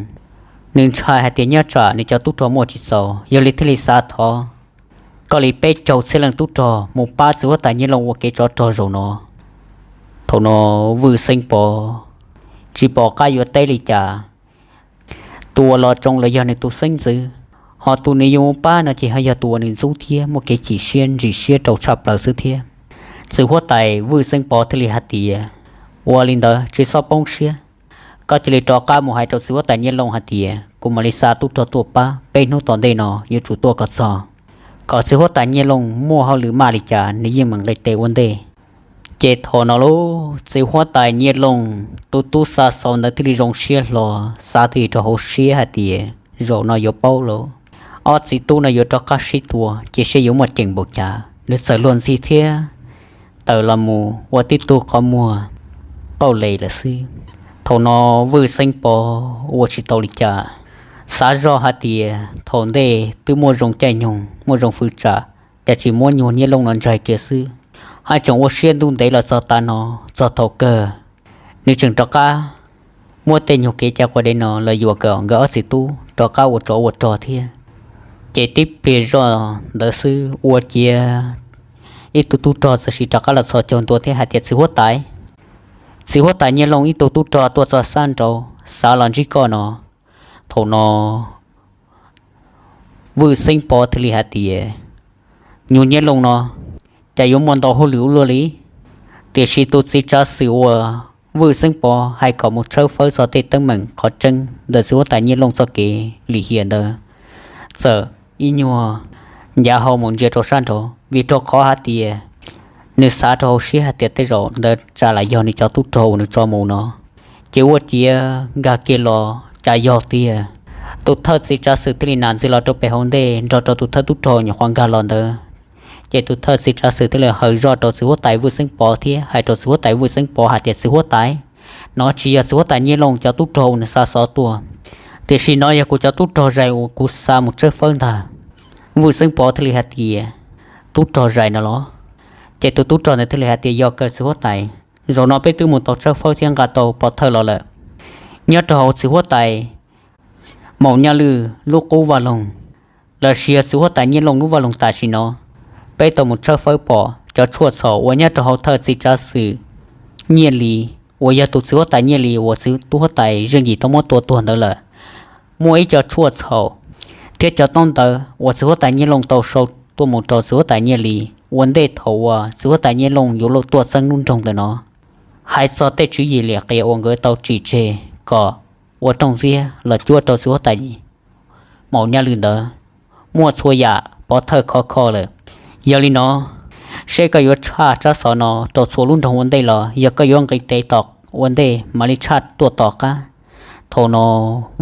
nws ntshai hais tias nyob tsam nws cov tub rog muaj tsis txaus, yog li thiaj li xav thov koj li peb caug txhiab leej tub rog mus pab txiv huab tais Nyiaj Looj ua kev tsov rog zaum no. Thaum no Vwj Xeeb Pov tsis pom qab yuav teb li cas. Tus uas los tsoo los yog nws tus xeeb ntxwv, ho tus nws yuav mus pab no ces ho yog tus uas nws ntxub thiab muaj kev chim siab ntsim siab rau tshaj plaws xwb thiab. Txiv huab tais Vwj Xeeb Pov thiaj li hais tias, ua li ntawd tsis txhob poob siab, koj cia li rov qab mus hais rau txiv huab tais Nyiaj Looj hais tias kuv mam li xa tub rog tuaj pab, peb hnub tom ntej no yuav tsum tuaj kom txog, kom txiv huab tais Nyiaj Looj muaj hauj lwm maj li cas nws yeej meem nqis tes ua ntej. Ces thaum no lauj, txiv huab tais Nyiaj Looj tus tub xa xov ntawd thiaj li zoo siab hlo, xav twj ywm rau hauv siab hais tias zaum no yuav paub lauj, ob txiv tub no yuav rov qab sib tua ces seb yuav muaj ceem npaum cas. Nws txawm luag ntxhi thiab tawm los mus ua tib tug qhov muag qauj les lawm xwb. Thaum no Vwj Xeeb Pov ua tsis tau li cas, xav zoj hais tias thaum ntej twb muaj zoo caij nyoog muaj zoo fwv tsam, cas tsis muab nyuag Nyiaj Looj no ntsaig kiag xwb, haj tseem ua siab ntuj ntev los txog tav no, txog thaum kawg nws tseem rov qab muab tej nyuag kev cai quas dev no los yuam kom nkawd ob txiv tub rov qab ua tsov ua rog thiab. Ces tib pliag zoj ntawd xwb ua ciav ib tug tub rog txawm sim rov qab los txhos caug ntua thiab hais tias txiv huab tais, txiv huab tais Nyiaj Looj ib tug tub rog tuaj txog sab nraud xav los ntsib koj no. Thaum no Vwj Xeeb Pov thiaj li hais tias, nyuag Nyiaj Looj no cas yuav muaj ntau hauj lwm ua luaj li. Tiam sis tus txiv tsav xwm uas Vwj Xeeb Pov hais kom mus tshawb fawb txog tej teeb meem qhov tseeb ntawm txiv huab tais Nyiaj Looj txoj kev lim hiam ntawd txawm ib nyuag ncav hau mus ntsia rau sab nraud, vim rau qhov hais tias nws xav rau hauv siab hais tias tej zaum ntawd tsam lam yog nws cov tub rog uas nws tso mus no. Ces ua ciav nkag kiag los cas yog tiag, tus thawj txiv tsav xwm thiaj li nam ntxiv los rau pem hauv ntej nrog rau tus thawj tub rog nyuam qhuav nkag los ntawd. Ces tus thawj txiv tsav xwm thiaj li hawv zoj rau txiv huab tais Vwj Xeeb Pov thiab hais rau txiv huab tais Vwj Xeeb Pov hais tias txiv huab tais, no tsis yog txiv huab tais Nyiaj Looj cov tub rog uas nws xa xov tuaj, tiam sis no yog kuv cov tub rog zais uas kuv xa mus tshawb fawb ntag. Vwj Xeeb Pov thiaj li hais tias, tub rog zais no los? Ces tus tub rog ntawd thiaj li hais tias yog kawg txiv huab tais, zaum no peb twb mus tau tshawb fawb thiab nqa tau pov thawj los lawm. Nyob rau hauv txiv huab tais Maum Nyaj Lwj lub qub vaj loog los sis yog txiv huab tais Nyiaj Looj lub vaj loog tam sim no, peb tau mus tshawb fawb pom cov tshuaj txhaum uas nyob rau hauv thawj txiv tsav xwm Nyiaj Lis uas yog tus txiv huab tais Nyiaj Lis uas txiv huab tais Zeej Yim tau muab tua tuag ntawd lawm. Muaj ib co tshuaj txhaum thiab cov toob ntawv uas txiv huab tais Nyiaj Looj tau sau tuaj mus rau txiv huab tais Nyiaj Lis ua ntej thaum uas txiv huab tais Nyiaj Looj yuav luag tuaj txeeb lub nroog ntawm no, hais txog tej tswv yim liam qias uas nkawd tau tsim tseg kom ua rooj ntxiab los cuab rau txiv huab tais Maum Nyaj Lwj ntawd, muaj txhua yam pov thawj khov kho lawm. Yog li no, seb koj yuav tshaj tsab xov no rau txhua lub nroog ua ntej los yog koj yuav nqis tes tom ua ntej mam li tshaj tuaj tom qab? Thaum no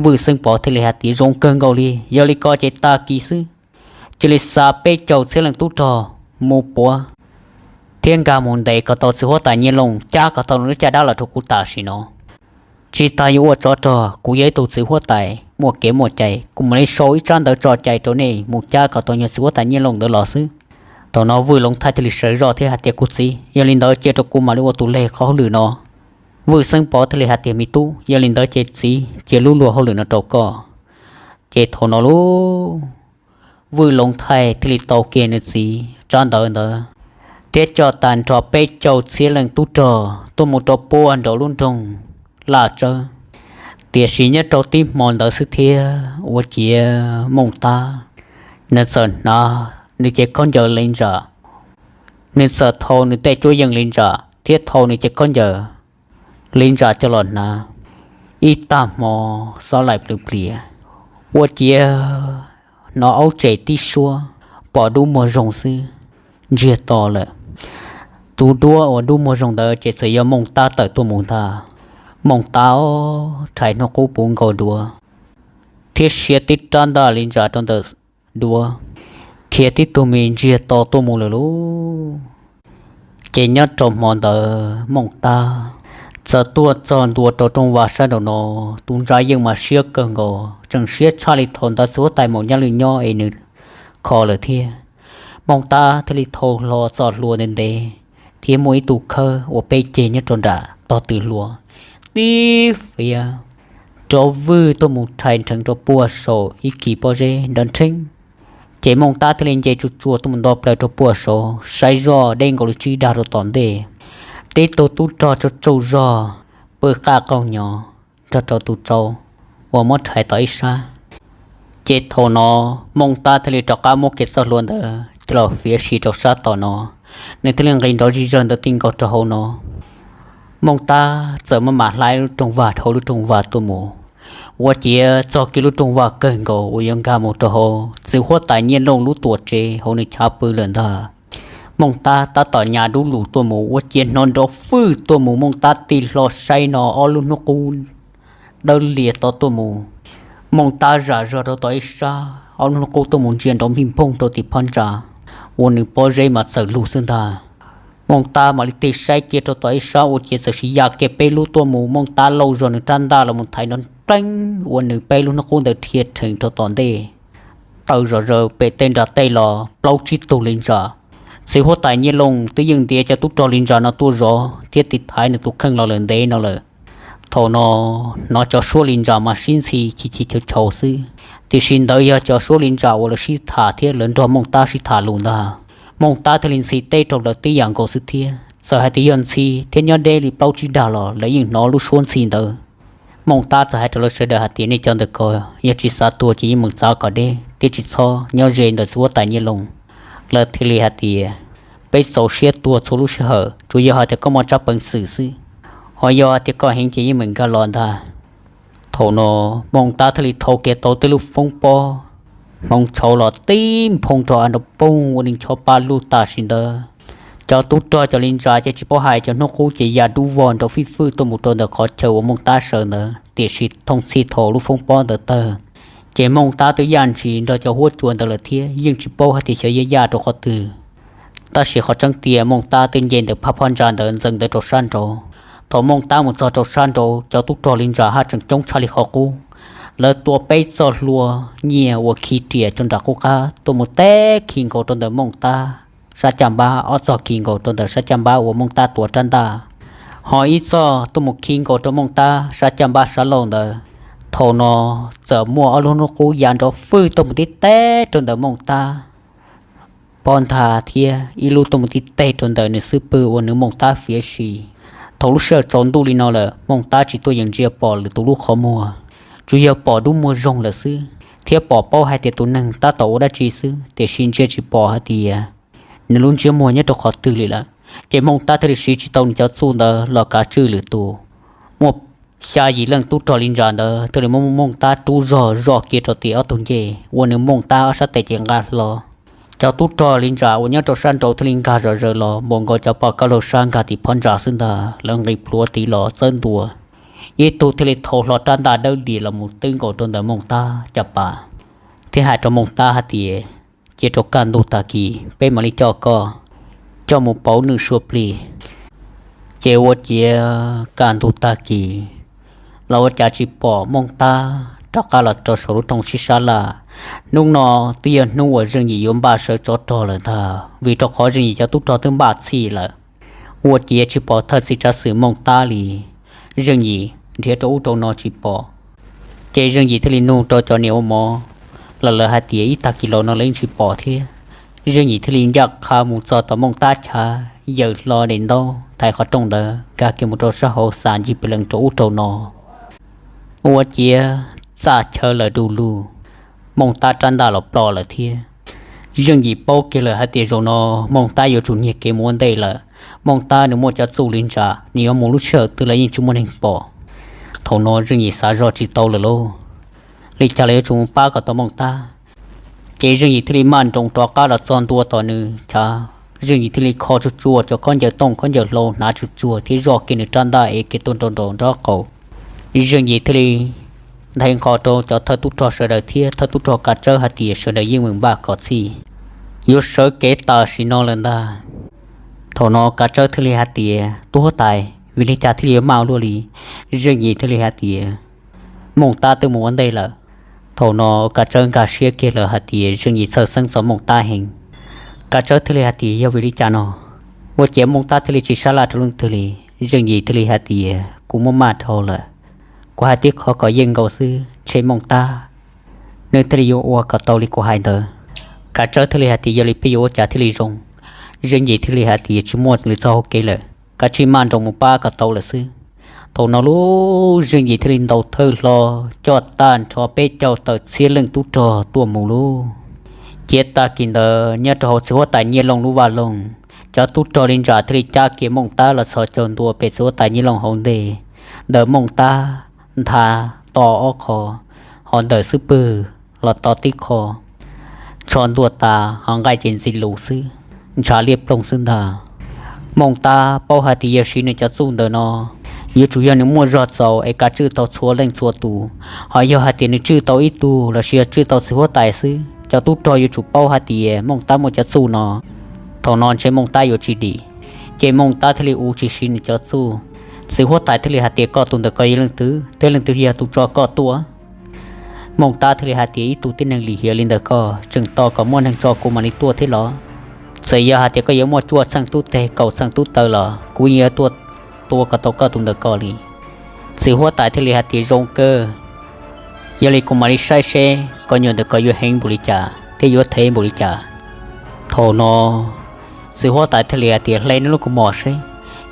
Vwj Xeeb Pov thiaj li hais tias zoo kawg nkaus li, yog li ko ces tag kis xwb cia li xa peb caug txhiab leej tub rog mus puav thiab nkag mus ntes kom tau txiv huab tais Nyiaj Looj, cab kom tau nws lub caj dab los rau kuv tam sim no. Tsis tas yuav ua tsov rog, kuv yog ib tug txiv huab tais muaj kev muaj cai, kuv mam li sau ib tsab ntawv tso cai rau nej mus cab kom tau nyuag txiv huab tais Nyiaj Looj ntawd los xwb. Thaum no Vwj Loov Thaij thiaj li sawv zoj thiab hais tias kuv txiv, yog li ntawd cia rau kuv mam li ua tus leg qhov hauj lwm no. Vwj Xeeb Pov thiaj li hais tias me tub, yog li ntawd ces txiv cia lub luag hauj lwm no rau koj. Ces thaum no lauj, Vwj Loov Thaij thiaj li tau kiag nws txiv tsab ntawv ntawd thiab coj tag nrho peb caug txhiab leej tub rog tuaj mus rau puag nraum lub nroog Laj Tsawb. Tiam sis nyob rau tib hmo ntawd xwb thiab ua ciav Mooj Tab nws txawm hnav nws cev khaub ncaws li ntsam, nws txawm thau nws tej cuab yeej li ntsam thiab thau nws cev khaub ncaws li ntsam coj los hnav. Ib tag hmo xob laim plws plias, ua ciav hnov aub tsem tib suab, pom dub muag zoo xwb, ntsiag to lawm. Tus duab uas dub muag zoo ntawd ces txawm yog Mooj Tab tawm tuaj mus ntag. Mooj Tab rhais hnub qub puv nkaus duav thiab siav tib rab ntaj li ntsam rau ntawm duav, khiav tib tug me ntsiag to tuaj mus lawm lauj. Ces nyob rau hmo ntawd Mooj Tab txawm tuaj txog ntua rau rooj vag sab nraum no. Tus ntsa yeej mas siab kawg nkaus, tseem siab tshaj li thaum ntawd txiv huab tais Maum Nyaj Lwj nyob es nws kho lawm thiab. Mooj Tab thiaj li thau hlo txoj hlua ntev ntev, thiab muaj ib tug khawb uas peb ceg nyob rau nram tog tw hlua, tib fiav rov vwj tuaj mus rhais nrheev rau puag saum ib kis pob zeb nrov nrheeb. Ces Mooj Tab thiaj li nce tsuj tsuas tuaj mus nto plaws rau puag saud, saib zoj deb nkaus li tsib dag rau tom ntej. Tib tug tub rog tsaug tsaug zog pw qaj qaug nyo nrog rau tus tsau uas muab rhais tom ib sab. Ces thaum no Mooj Tab thiaj li rov qab muab kiag txoj hlua ntawd coj los fiav si rau sab tom no, nws thiaj li nqis nrov zig zawg ntawd ti nkaus rau hauv no. Mooj Tab txawm maj mam hla lub rooj vag dhau lub rooj vag tuaj mus, ua ciav txog kiag lub rooj vag kawg nkaus uas yuav nkag mus rau hauv txiv huab tais Nyiaj Looj lub tuam tsev hauv nws chav pw lawm ntag. Mooj Tab tab tom nyas dub lus tuaj mus ua ciav hnov nrov fwj tuaj mus, Mooj Tab tig hlo saib no ob lub hnub qub dawb lias to tuaj mus. Mooj Tab zam zog rau tom ib sab, ob lub hnub qub tuaj mus ntsia nrov npij nphooj rau tim phab ntsa uas nws pob zeb mas txawm lug xwb ntag. Mooj Tab mam li tig saib kiag rau tom ib sab ua ciav txawm sis ya kiag peb lub tuaj mus, Mooj Tab lauj zog nws rab ntaj los mus thaiv nrov nreeb ua nws peb lub hnub qub ntawd dhia rhees rau tom ntej. Taw zom zaws pem tej nram tej los plaub tsib tug li ntsa. Txiv huab tais Nyiaj Looj twb yeej ntiav cov tub rog li ntsa no tuaj zov thiab tiv thaiv nws tus kheej los lawm ntev no lawm. Thaum no hnov cov suab li ntsa mas sib ntxhi chis chis chaus chaus xwb, tiam sis ntawd yog cov suab li ntsa uas lawv sib tham thiab lawv nrog Mooj Tab sib tham lus ntag. Mooj Tab thiaj li ntxhi teb rau lawv tib yam nkaus xwb thiab, txawm hais tias yog ntxhi thiab nyob deb li plaub tsib dag los lawv yeej hnov lub suab ntxhi ntawd. Mooj Tab txawm hais rau lawv sawv daws hais tias nej cov ntawm ko yog tsis xav tuag ces yeej meem txav kom deb thiab tsis txhob nyob ze ntawm txiv huab tais Nyiaj Looj. Lawv thiaj li hais tias peb txaus siab tuag txhua lub sij hawm, tsuas yog hais tias koj muaj tsab peev xwm xwb, ho yog hais tias koj heev ces yeej meem nkag los ntag. Thaum no Mooj Tab thiaj li thau kiag tau tej lub foob pob hmoov tshauv los tib nphoo rau av nrov poog ua neeg chob pab lug tam sim ntawd. Cov tub rog cov li ntsa ces tsis paub hais, cov hnub qub ces ya dub vog nrov fij fwj tuaj mus rau ntawm qhov chaw uas Mooj Tab sawv ntawd, tiam sis thooj txhij thaum lub foob pob ntawd tawg, ces Mooj Tab twb yaj ntshis nrog cov huab cua ntawd lawm thiab yeej tsis paub hais tias xyov yuav yaj rau qhov twg. Tab sis qhov tseeb tias Mooj Tab twb nce ntawm phab phab ntsa ntawd ntxeev ntawd rau sab nraud. Thaum Mooj Tab mus txog rau sab nraud cov tub rog li ntsa haj tseem coob tshaj li qhov qub. Lawv tua peb txoj hlua nyiaj uas khi riam rau nram qub qab tuaj mus teb khi nkaus rau ntawm Mooj Tab sab caj npab, ob txoj khi nkaus rau ntawm sab caj npab uas Mooj Tab tuav rab ntaj, ho ib txoj tuaj mus khi nkaus rau Mooj Tab sab caj npab sab laug ntawd. Thaum no txawm muaj ob lub hnub qub ya nrov fwj tuaj mus tib teg rau ntawm Mooj Tab pob ntha thiab ib lub tuaj mus tib teg rau ntawm nws xub pwg uas nws Mooj Tab fiav si. Thaum lub sij hawm tsaus ntuj li no lawm Mooj Tab tsis tuaj yeem ntsia pom lwm tus lub qhov muag, tsuas yog pom dub muag zoog lawm xwb, thiab pom paub hais tias tus neeg tab tom ua dab tsi xwb, tiam sis ntsia tsis pom hais tias nws lub ntsiab muag nyob rau qhov twg li lawm. Ces Mooj Tab thiaj li siv tsis tau nws cov txuj ntawd los kav tswj lwm tus. Muaj xya yim leej tub rog li ntsa ntawd thiaj li muab Mooj Tab rub zog zoj kiag rau tim ob tug ncej ua nws Mooj Tab ob sab tes ces nqa hlo. Cov tub rog li ntsa uas nyob rau sab nraud thiaj li nkag zom zaws los npaum nkaus cov poj kab laug sab nkag tim phab ntsa xwb ntag, lawv nqis plhuav tid los txawb ntua. Ib tug thiaj li thau hlo rab ntaj dawb dias los mus twb nkaus rau ntawm Mooj Tab caj pas, thiab hais rau Mooj Tab hais tias, cia rau kaj ntug tag kis peb mam li coj koj coj mus pauv nws sua plig. Ces ua ciav kaj ntug tag kis los ua cas tsis pom Mooj Tab rov qab los rau saum lub rooj sib sab laj. Hnub no twb yog hnub uas Zeej Yim yuav npaj sawv tsov rog lawm ntag, vim rau qhov Zeej Yim cov tub rog twb npaj txhij lawm. Ua ciav tsis pom thawj txiv tsav xwm Mooj Tab li. Zeej Yim nrhiav rau ub rau no tsis pom, ces Zeej Yim thiaj li nug rau cov niam ua mov los lawv hais tias ib tag kis los no lawv yeej tsis pom thiab. Zeej Yim thiaj li ncaj qha mus txog tom Mooj Tab chav, yaws hlo daim ntaub thaiv qhov rooj ntawd nkag kiag mus rau sab hauv xa ncig pes lees rau ub rau no. Ua ciav txaj chaw lawm du lug, Mooj Tab rab ntaj los ploj lawm thiab. Zeej Yim paub kiag lawm hais tias zaum no Mooj Tab yuav tsum nyiag kev mus ua ntej lawm. Mooj Tab nws muaj cov txuj li ntsa, nws yuav mus lub sij hawm twg los yeej tsis muaj neeg pom. Thaum no Zeej Yim xav zoj tsis tau lawm lauj, li cas los yuav tsum mus pab kom tau Mooj Tab. Ces Zeej Yim thiaj li maj nroos rov qab los txog ntua tom nws chav, Zeej Yim thiaj li kho tsuag tsuag cov khaub ncaws tooj khaub ncaws hlau hnav tsuag tsuag thiab zoj kiag nws rab ntaj ev kiag tuaj nraum nraum nraub qaum. Zeej Yim thiaj li nthe nqho rau cov thawj tub rog sawv daws thiab thawj tub rog Kav Tsawb hais tias sawv daws yeej meem npaj kom txhij, yuav sawv kev tam sim no lawm ntag. Thaum no Kav Tsawb thiaj li hais tias, tub huab tais, vim li cas thiaj li yuav maj ua luaj li? Zeej Yim thiaj li hais tias, Mooj Tab twb mus ua ntej lawm. Thaum no Kav Tsawb nkag siab kiag lawm hais tias Zeej Yim txhawj xeeb txog Mooj Tab heev. Kav Tsawb thiaj li hais tias yog vim li cas no, ua ciav Mooj Tab thiaj li tsis sab laj rau leej twg li. Zeej Yim thiaj li hais tias kuv muaj maj dhau lawm, kuv hais tib qho kom yeej nkaus xwb ntshe Mooj Tab nws thiaj li yuav ua kom tau li kuv hais ntawd. Kav Tsawb thiaj li hais tias yog li peb yuav ua cas thiaj li zoo. Zeej Yim thiaj li hais tias tsis muaj li txoj hau kev lawm, kav tsij maj nroos mus pab kom tau lawm xwb. Thaum no lub Zeej Yim thiaj li ntaus thawj hlo, coj tag nrho peb caug tawm txhiab leej tub rog tuaj mus lauj. Ciav tag kis ntawd nyob rau hauv txiv huab tais Nyiaj Looj lub vaj loog, cov tub rog li ntsa thiaj li cab kiag Mooj Tab los txhos caug ntua pem txiv huab tais Nyiaj Looj hauv ntej. Ntawm Mooj Tab nthav to ob qho, ho ntawm xub pwg los to tib qho. Tsho ntuag tas ho nqaij ces ntxi lus xwb, ntshav liab ploog xwb ntag. Mooj Tab paub hais tias yog siv nws cov txuj ntawm no, yuav tsum yog nws muaj zog txaus es kav tswj tau txhua leej txhua tus. Ho yog hais tias nws tswj tau ib tug lossis yog tswj tau txiv huab tais xwb, cov tub rog yuav tsum paub hais tias Mooj Tab muaj cov txuj no. Thaum no ntshe Mooj Tab yuav tsis dim, ces Mooj Tab thiaj li ua tsis siv nws cov txuj. Txiv huab tais thiaj li hais tias koj tus ntawm ko yog leej twg thiab leej twg yog tus tso koj tuaj? Mooj Tab thiaj li hais tias ib tug tib neeg lim hiam li ntawm koj tseem tos kom muaj neeg tso kuv mam li tuaj thiab los? Txawm yog hais tias koj yuav muaj cuaj txheej tub teg kaum txheej tub taw los kuv yeej yuav tuaj tua kom tau koj tus ntawm ko li. Txiv huab tais thiaj li hais tias zoo kawg, yog li kuv mam li saib seb koj nyuam ntawm ko yuav heev npaum li cas thiab yuav thev npaum li cas. Thaum no txiv huab tais thiaj li hais tias hle nws lub kaus mom seb.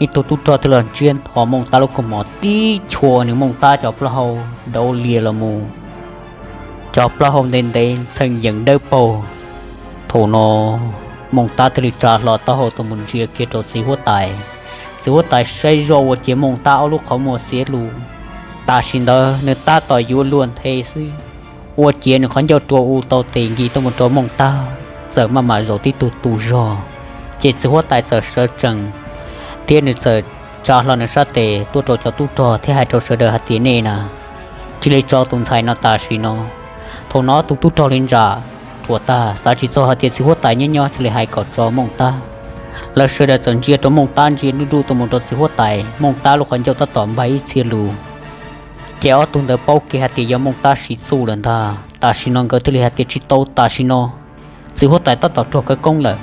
Ib tug tub rog thiaj los ntsiab nthos Mooj Tab lub kaus mom tib chua nws Mooj Tab cov plaub hau dauv lias los mus, cov plaub hau ntev ntev ntxhee yees dawb paug. Thaum no Mooj Tab thiaj li tsa hlo taub hau tuaj mus ntsia kiag rau txiv huab tais. Txiv huab tais saib zoj ua ciav Mooj Tab ob lub qhov muag xiav lus, tam sim ntawd nws tab tom yuav luag nthe xwb, ua ciav nws qhov ncauj rua u tau tes nkis tuaj mus rau Mooj Tab, txawm maj mam zaum tib tug tu zog. Ces txiv huab tais txawm sawv tsees thiab nws txawm tsa hlo nws sab tes tuaj rau cov tub rog thiab hais rau sawv daws hais tias nej na, cia li tso tus ntxhais no tam sim no. Thaum no ob tug tub rog li ntsa ruam tag xav tsis txog hais tias txiv huab tais nyob nyob cia li hais kom tso Mooj Tab. Lawv sawv daws txawm ntsia rau Mooj Tab ntsia nruj nruj tuaj mus rau txiv huab tais, Mooj Tab lub qhov ncauj tab tom npaj ib txhia lus. Ces ob tug ntawd paub kiag hais tias yog Mooj Tab siv txuj lawm ntag. Tam sim no nkawd thiaj li hais tias tsis tau, tam sim no txiv huab tais tab tom raug khawv koob lawm.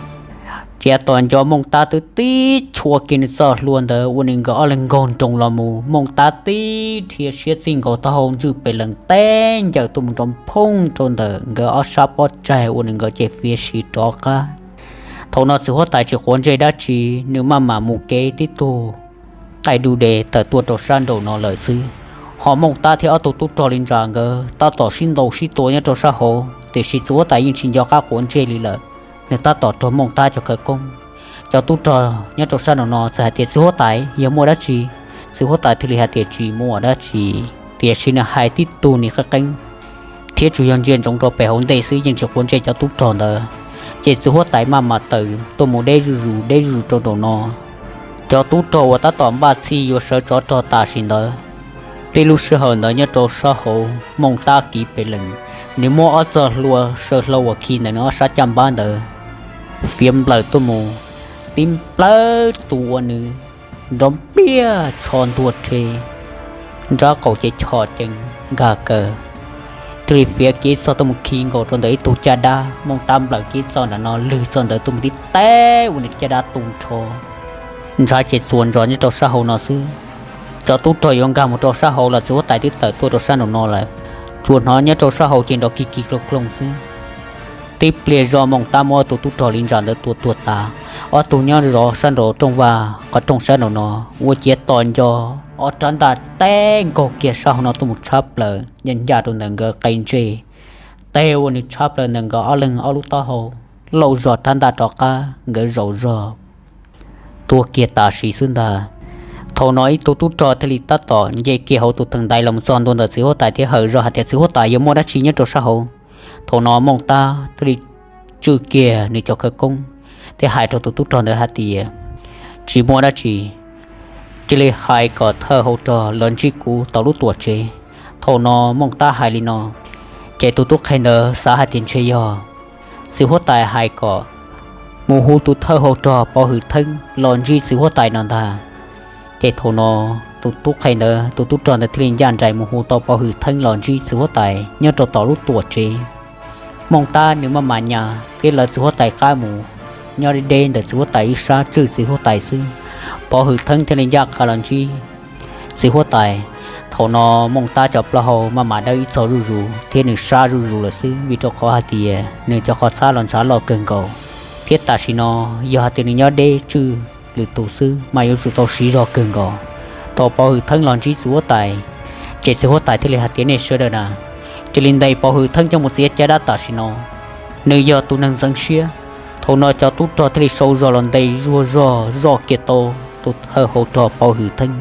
Ces tos nco Mooj Tab twb tib chua kiag nws txoj hlua ntawd ua nws nkawd ob leeg nkaug nroos los mus, Mooj Tab tib dhia siab txij nkaus taub hau ntswj pes lees teb ncaws tuaj mus nrov phooj rau ntawm nkawd ob sab pob tsaig ua nws nkawd ces fiav sis rov qab. Thaum no txiv huab tais tsis quav ntsej dab tsi, nws maj mam mus kev tib tug qaij du de tawm tuaj rau sab nraum no lawm xwb. Ho Mooj Tab thiab ob tug tub rog li ntsa nkawd tab tom sib ntaus sib tua nyob rau sab hauv, tiam sis txiv huab tais yeej tsis nco qab quav ntsej li lawm. Nws tab tom raug Mooj Tab cov khawv koob. Cov tub rog nyob rau sab nraum no txawm hais tias txiv huab tais yog muaj dab tsi. Txiv huab tais thiaj li hais tias tsis muaj dab tsi, tiam sis nws hais tib tug nim qeeb qeeb thiab tsuas yog ntsia ntsoov rau pem hauv ntej xwb yeej tsis quav ntsej cov tub rog ntawd. Ces txiv huab tais maj mam tawm tuaj mus deb zuj zus deb zuj zus rau nraum no. Cov tub rog uas tab tom npaj txhij yuav sawv tsov rog tam sim ntawd, tib lub sij hawm ntawd nyob rau sab hauv Mooj Tab kiv pes lees, nws muab ob txoj hlua saw hlau uas khi ntawm nws ob sab caj npab ntawd fiav nplawm tuaj mus, tib nplawm tus ua nws nrov npiaj tsho ntuag rhe, nrab qaum ces chom cees nkag kaw, thiaj li fiav kiv txoj tuaj mus khi nkaus rau ntawm ib tug caj dab. Mooj Tab nplawm kiv txoj nram no lwg txoj ntawd tuaj mus tib teb ua nws caj dab tu nrho, ntshav ces txuas ntsos nyob rau sab hauv no xwb. Cov tub rog yuav nkag mus rau sab hauv los txiv huab tais twb tawm tuaj rau sab nraum no lawm. Tsuas hnov nyob rau sab hauv ces nrov kig kig kloog kloog xwb. Tib pliag zoj Mooj Tab muab ob tug tub rog li ntsa ntawd tua tuag tas. Ob tug nyob zov sab nraum rooj vag qhov rooj sab nraum no, ua ciav tos nco ob rab ntaj teb nkaug kiag sab hauv no tuaj mus tshab plaws ncaj ncaj rau ntawm nkawd qe ntsej, teb ua nws tshab plaws ntawm nkawd ob leeg ob lub taub hau, lauj zog rab ntaj rov qab nkawd zaum zog tuag kiag tam sim xwb ntag. Thaum no ib tug tub rog thiaj li tab tom nce kiag hauv tus theem ntaiv los txog ntua ntawm txiv huab tais thiab hawm zog hais tias txiv huab tais yog muaj dab tsi nyob rau sab hauv. Thaum no Mooj Tab thiaj li tswj kiag nws cov khawv koob thiab hais rau tus tub rog ntawd hais tias tsis muaj dab tsi, cia li hais kom thawj hau rog los ntsib kuv tom lub tuam tsev. Thaum no Mooj Tab hais li no, ces tus tub qhe ntawd xav hais tias ntshe yog txiv huab tais hais kom mus hu tus thawj hau rog pov hwm theeb los ntsib txiv huab tais no ntag. Ces thaum no tus tub qhe ntawd, tus tub rog ntawd thiaj li ncaj nraim mus hu tau Pov Hwm Theeb los ntsib txiv huab tais nyob rau tom lub tuam tsev. Mooj Tab nws maj mam nyas thiab lawv txiv huab tais qab mus nyob deb deb ntawm txiv huab tais ib sab tswj txiv huab tais xwb. Pov Hwm Theeb thiaj li ncaj qha los ntsib txiv huab tais. Thaum no Mooj Tab cov plaub hau maj mam dawb ib txog zuj zus thiab nws sab zuj zus lawm xwb, vim rau qhov hais tias nws cov qhov txhab los ntshav loj kawg nkaus, thiab tam sim no yog hais tias nws nyob deb tswj lwm tus xwb mas yuav tsum tau siv zog kawg nkaus. Thaum Pov Hwm Theeb los ntsib txiv huab tais, ces txiv huab tais thiaj li hais tias nej sawv daws na, cia li ntes Pov Hwm Theeb coj mus txiav caj dab tam sim no, nws yog tus neeg ntxeev siab. Thaum no cov tub rog thiaj li sau zog los ntes zuag zog zoj kiag tau tus thawj hauv rog Pov Hwm Theeb.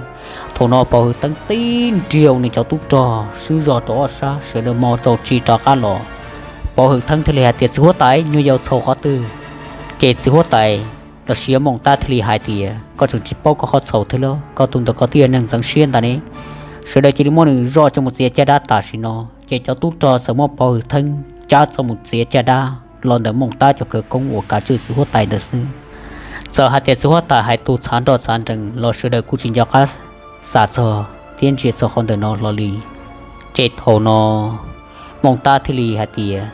Thaum no Pov Hwm Theeb tib nriag nws cov tub rog swb zog rau ob sab, sawv daws mos tsaus tsis rov qab los. Pov Hwm Theeb thiaj li hais tias txiv huab tais, nyuag yaus txhaum qhov twg? Ces txiv huab tais los sis Mooj Tab thiaj li hais tias koj tseem tsis paub koj qhov txhaum thiab los? Koj tus ntawd koj twb yog neeg ntxeev siab ntag ne. Sawv daws cia li muab nws zoj coj mus txiav caj dab tam sim no. Ces cov tub rog txawm muab Pov Hwm Theeb cab txoj mus txiav caj dab los ntawm Mooj Tab cov khawv koob uas kav tswj txiv huab tais ntawd xwb. Txawm hais tias txiv huab tais hais tus txhav nroj txhav nrees los sawv daws kuj tsis nco qab xav txog thiab ntsia txog qhov ntawm no hlo li. Ces thaum no Mooj Tab thiaj li hais tias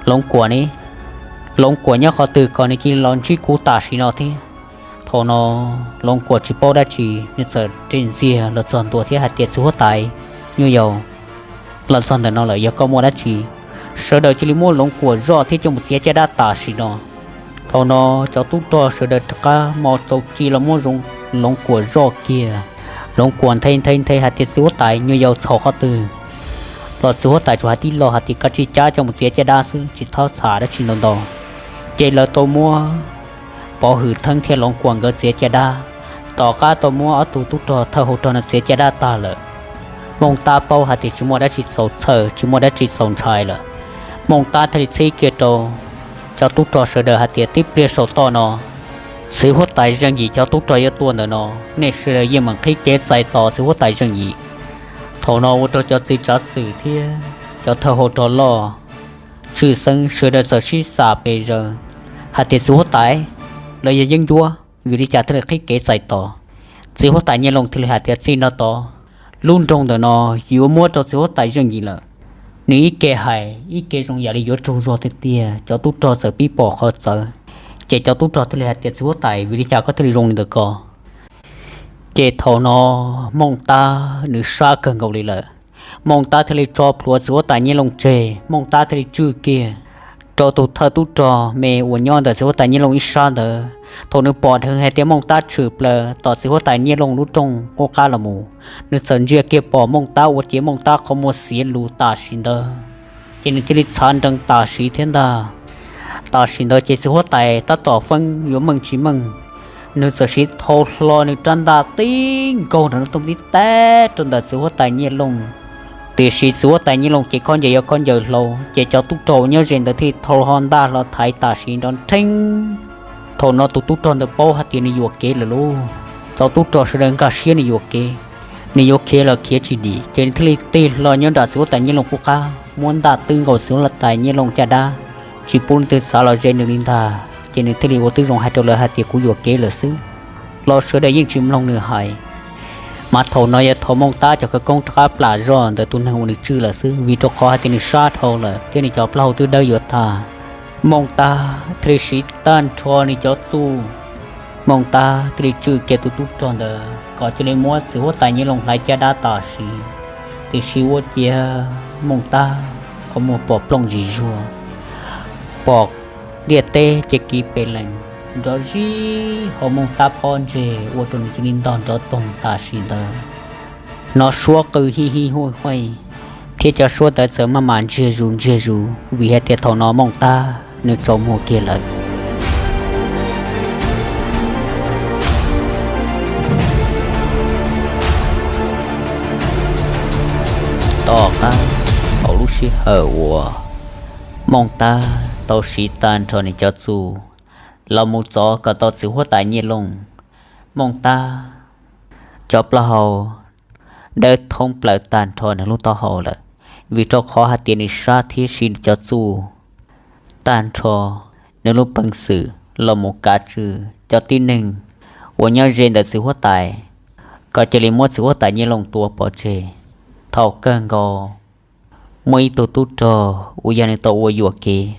Loov Kuam ne, Loov Kuam nyob qhov twg kom nws cia li los ntsib kuv tam sim no thiab. Thaum no Loov Kuam tsis paub dab tsi, nws txawm ris ntxiag los txog ntua thiab hais tias txiv huab tais, nyuag yaus los txog ntawm no lawm, yog koj muaj dab tsi, sawv daws cia li muab Loov Kuam zoj thiab coj mus txiav caj dab tam sim no. Thaum no cov tub rog sawv daws rov qab mos tsaus tsis los muab Loov Kuam zoj kiag. Loov Kuam nthe nthe nthe hais tias txiv huab tais, nyuag yaus txhaum qhov twg? Los txiv huab tais tsuas hais tib lo hais tias koj cia li cab coj mus txiav caj dab xwb, tsis txhob txham dab tsi ntau ntau. Ces lawv tau muab Pov Hwm Theeb thiab Loov Kuam nkawd txiav caj dab, tom qab tau muab ob tug tub rog thawj hauv rog no txiav caj dab tag lawm. Mooj Tab paub hais tias tsis muaj dab tsi txaus txhawj, tsis muaj dab tsi txaus ntshai lawm. Mooj Tab thiaj li txhib kiag rau cov tub rog sawv daws hais tias tib pliag saum toj no, txiv huab tais Zeej Yim cov tub rog yuav tuaj ntawm no, nej sawv daws yeej meem qhib kev txais tos txiv huab tais Zeej Yim. Thaum no ua rau cov txiv tsav xwm thiab cov thawj hauv rog loj, tshwj xeeb sawv daws txawm sib xam pes zaws hais tias txiv huab tais, lawv yog yeeb ncuab, vim li cas thiaj li qhib kev txais tos? Txiv huab tais Nyiaj Looj thiaj li hais tias txij no tod, lub nroog ntawm no yuav muab rau txiv huab tais Zeej Yim lawm. Nws ib ke hais ib ke zoo yam li yuav tsaug zog tiag tiag, cov tub rog txawm pib pom qhov txawv, ces cov tub rog thiaj li hais tias txiv huab tais, vim li cas koj thiaj li zoo li ntawd ko? Ces thaum no Mooj Tab nws sab kawg nkaus li lawm. Mooj Tab thiaj li tso plhuav txiv huab tais Nyiaj Looj tseg, Mooj Tab thiaj li tswj kiag rau tus thawj tub rog me uas nyob ntawm txiv huab tais Nyiaj Looj ib sab ntawd. Thaum nws pom dheev hais tias Mooj Tab tshwm plaws tom txiv huab tais Nyiaj Looj lub rooj qub qab los mus, nws txawm ntsia kiag pom Mooj Tab ua ciav Mooj Tab qhov muag xiav lus tam sim ntawd, ces nws cia li txhav nrees tam sim thiab ntag. Tam sim ntawd ces txiv huab tais tab tom feeb yuav meej tsis meej, nws txawm siv thau hlo nws rab ntaj tib nkaug nrov tooj tib tag rau ntawm txiv huab tais Nyiaj Looj. Tiam sis txiv huab tais Nyiaj Looj ces khaub ncaws yog khaub ncaws hlau, ces cov tub rog uas nyob ze ntawd thiaj thau hlo ntaj hlo thaiv tam sim nrov nrheeb. Thaum no tus tub rog ntawd paub hais tias nws yuam kev lawm lauj. Cov tub rog sawv daws nkag siab nws yuam kev, nws yuav khiav los khiav tsis dim, ces nws thiaj li tig hlo nyob nram txiv huab tais Nyiaj Looj qub qab, muab ntaj twb nkaus txiv huab tais Nyiaj Looj caj dab, tsis pub leej twg txav los ze nws li ntag. Ces nws thiaj li ua tib zoo hais rau lawv hais tias kuv yuam kev lawm xwb, los sawv daws yeej tsis mloog nws hais. Mas thaum no yog thaum Mooj Tab cov khawv koob rov qab plam zoj ntawm tus neeg uas nws tswj lawm xwb, vim rau qhov hais tias nws sab dhau lawm thiab nws cov plaub hau twb dawb yuav tag. Mooj Tab thiaj li siv tag nrho nws cov txuj, Mooj Tab thiaj li tswj kiag tus tub rog ntawd kom cia li muab txiv huab tais Nyiaj Looj hlais caj dab tam sim. Tiam sis ua ciav Mooj Tab qhov muag pom plooj zis zuag, pom ntiaj teb ces kiv pes lees, nrov zis hauv Mooj Tab pob ntseg ua rau nws cia li ntog nrov toog tam sim ntawd. Hnov suab qw hij hij huj huj, thiab cov suab ntawd txawm maj mam ntsiag zus ntsiag zus vim hais tias thaum no Mooj Tab nws tsaus muag kiag lawm. Tom qab hauv lub sij hawm uas Mooj Tab tau siv tag nrho nws cov txuj los mus txov kom tau txiv huab tais Nyiaj Looj, Mooj Tab cov plaub hau dawb thoob plaws tag nrho nws lub taub hau lawm, vim rau qhov hais tias nws sab thiab siv nws cov txuj tag nrho nws lub peev xwm los mus kav tswj cov tib neeg uas nyob ze ntawm txiv huab tais, kom cia li muab txiv huab tais Nyiaj Looj tua pov tseg. Thaum kawg nkaus muaj ib tug tub rog uas yog nws tau ua yuam kev,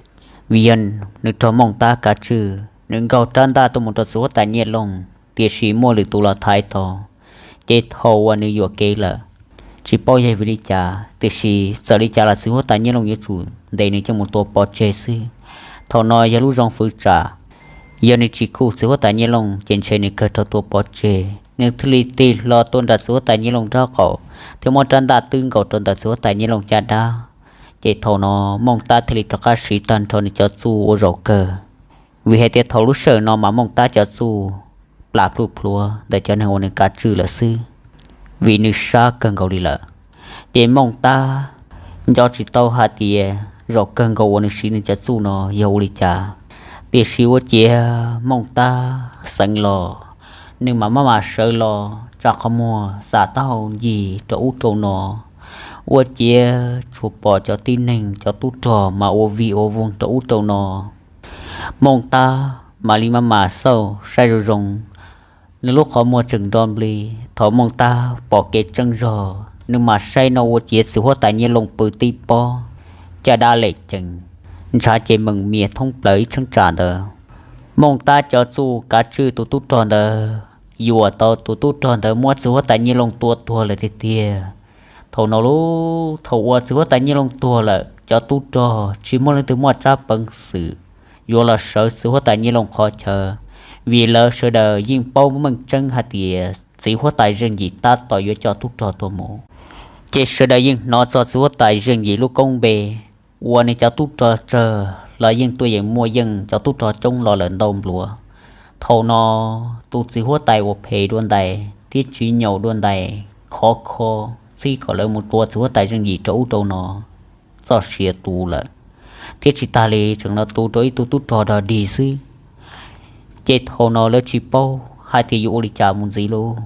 vim yog nws raug Mooj Tab kav tswj, nws nkaug rab ntaj tuaj mus rau txiv huab tais Nyiaj Looj, tiam sis muaj lwm tus los thaiv tau, ces thaum uas nws yuam kev lawm, tsis paub yog vim li cas, tiam sis txawm li cas los txiv huab tais Nyiaj Looj yuav tsum ntes nws coj mus tua pov tseg xwb. Thaum no yog lub zoo fwv tsam, yog nws tsis khuj txiv huab tais Nyiaj Looj ces ntshe nws kawg raug tua pov tseg. Nws thiaj li tig hlo tuaj nram txiv huab tais Nyiaj Looj nraub qaum, thiab muab rab ntaj twb nkaus rau ntawm txiv huab tais Nyiaj Looj caj dab. Ces thaum no Mooj Tab thiaj li rov qab siv tag nrho nws cov txuj ua zaum kawg, vim hais tias thaum lub sij hawm no mas Mooj Tab cov txuj plam plhuj plhuav ntawm cov neeg uas nws kav tswj lawm xwb, vim nws sab kawg nkaus li lawm. Ces Mooj Tab nco tsis tau hais tias zaum kawg nkaus uas nws siv nws cov txuj no yog ua li cas, tiam sis ua ciav Mooj Tab xeev los, nws mam maj mam sawv los tsa qhov muag xam taub hau ncig rau ub rau no, ua ciav tsuas pom cov tib neeg cov tub rog mas ua vig ua voog rau ub rau no. Mooj Tab mam li maj mam xauj saib zoo zoo, nws lub qhov muag tseem nro npli. Thaum Mooj Tab pom kev tseeb zog, nws mam saib no ua ciav txiv huab tais Nyiaj Looj pw tib pob, caj dab lem ceev, ntshav ces meem mias thoob plaws ib cheeb tsam ntawd. Mooj Tab cov txuj kav tswj tus tub rog ntawd, yuam tau tus tub rog ntawd muab txiv huab tais Nyiaj Looj tua tuag lawm tiag tiag. Thaum no lub thaum uas txiv huab tais Nyiaj Looj tuag lawm, cov tub rog tsis muaj leej twg muaj tsab peev xwm yuav los sawv txiv huab tais Nyiaj Looj qhov chaw, vim lawv sawv daws yeej paub meej tseeb hais tias txiv huab tais Zeej Yim tab tom yuav coj tub rog tuaj mus. Ces sawv daws yeej hnov txog txiv huab tais Zeej Yim lub koob npe, uas nws cov tub rog tsawg los yeej tuaj yeem muaj yeej cov tub rog coob los lawm ntau npluav. Thaum no tus txiv huab tais uas phem dua ntais thiab tsis nyaum dua ntais khov kho txhib kom lawv mus tua txiv huab tais Zeej Yim rau ub rau no txoj sia tu lawm, thiab tsis tas li tseem los tu rau ib tug tub rog dog dig xwb. Ces thaum no lawv tsis paub hais tias yuav ua li cas mus ntxiv lauj.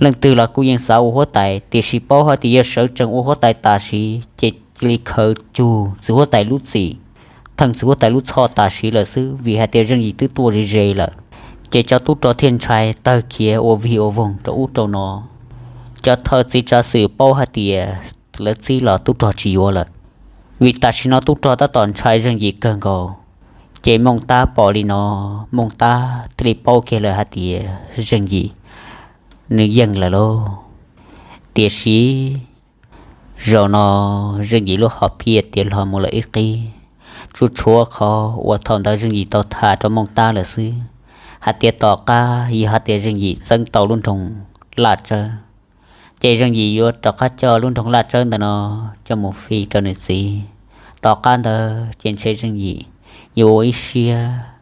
Leej twg los kuj yeej xav ua huab tais, tiam sis paub hais tias yog sawv tsees ua huab tais tam sim ces cia li khaws cug txiv huab tais lub txim, theej txiv huab tais lub txhoj tam sim lawm xwb, vim hais tias Zeej Yim twb tuaj ze ze lawm. Ces cov tub rog thiaj ntshai tawg khiav ua vig ua voog rau ub rau no. Cov thawj txiv tsav xwm paub hais tias lawv txib los tub rog tsis yuav lawm, vim tam sim no tub rog tab tom ntshai Zeej Yim kawg nkaus. Ces Mooj Tab pom li no, Mooj Tab thiaj li paub kiag lawm hais tias Zeej Yim nws yeej lawm lauj. Tiam sis zaum no Zeej Yim lub hom phiaj tiav hlo mus lawm ib qib, tsuas tshuav qhov uas thaum ntawd Zeej Yim tau tham rau Mooj Tab lawm xwb, hais tias tom qab yog hais tias Zeej Yim txeeb tau lub nroog Laj Tsawb, ces Zeej Yim yuav rov qab coj lub nroog Laj Tsawb ntawm no coj mus fij rau nws txiv. Tom qab ntawd ces ntshe Zeej Yim yuav ua ib siab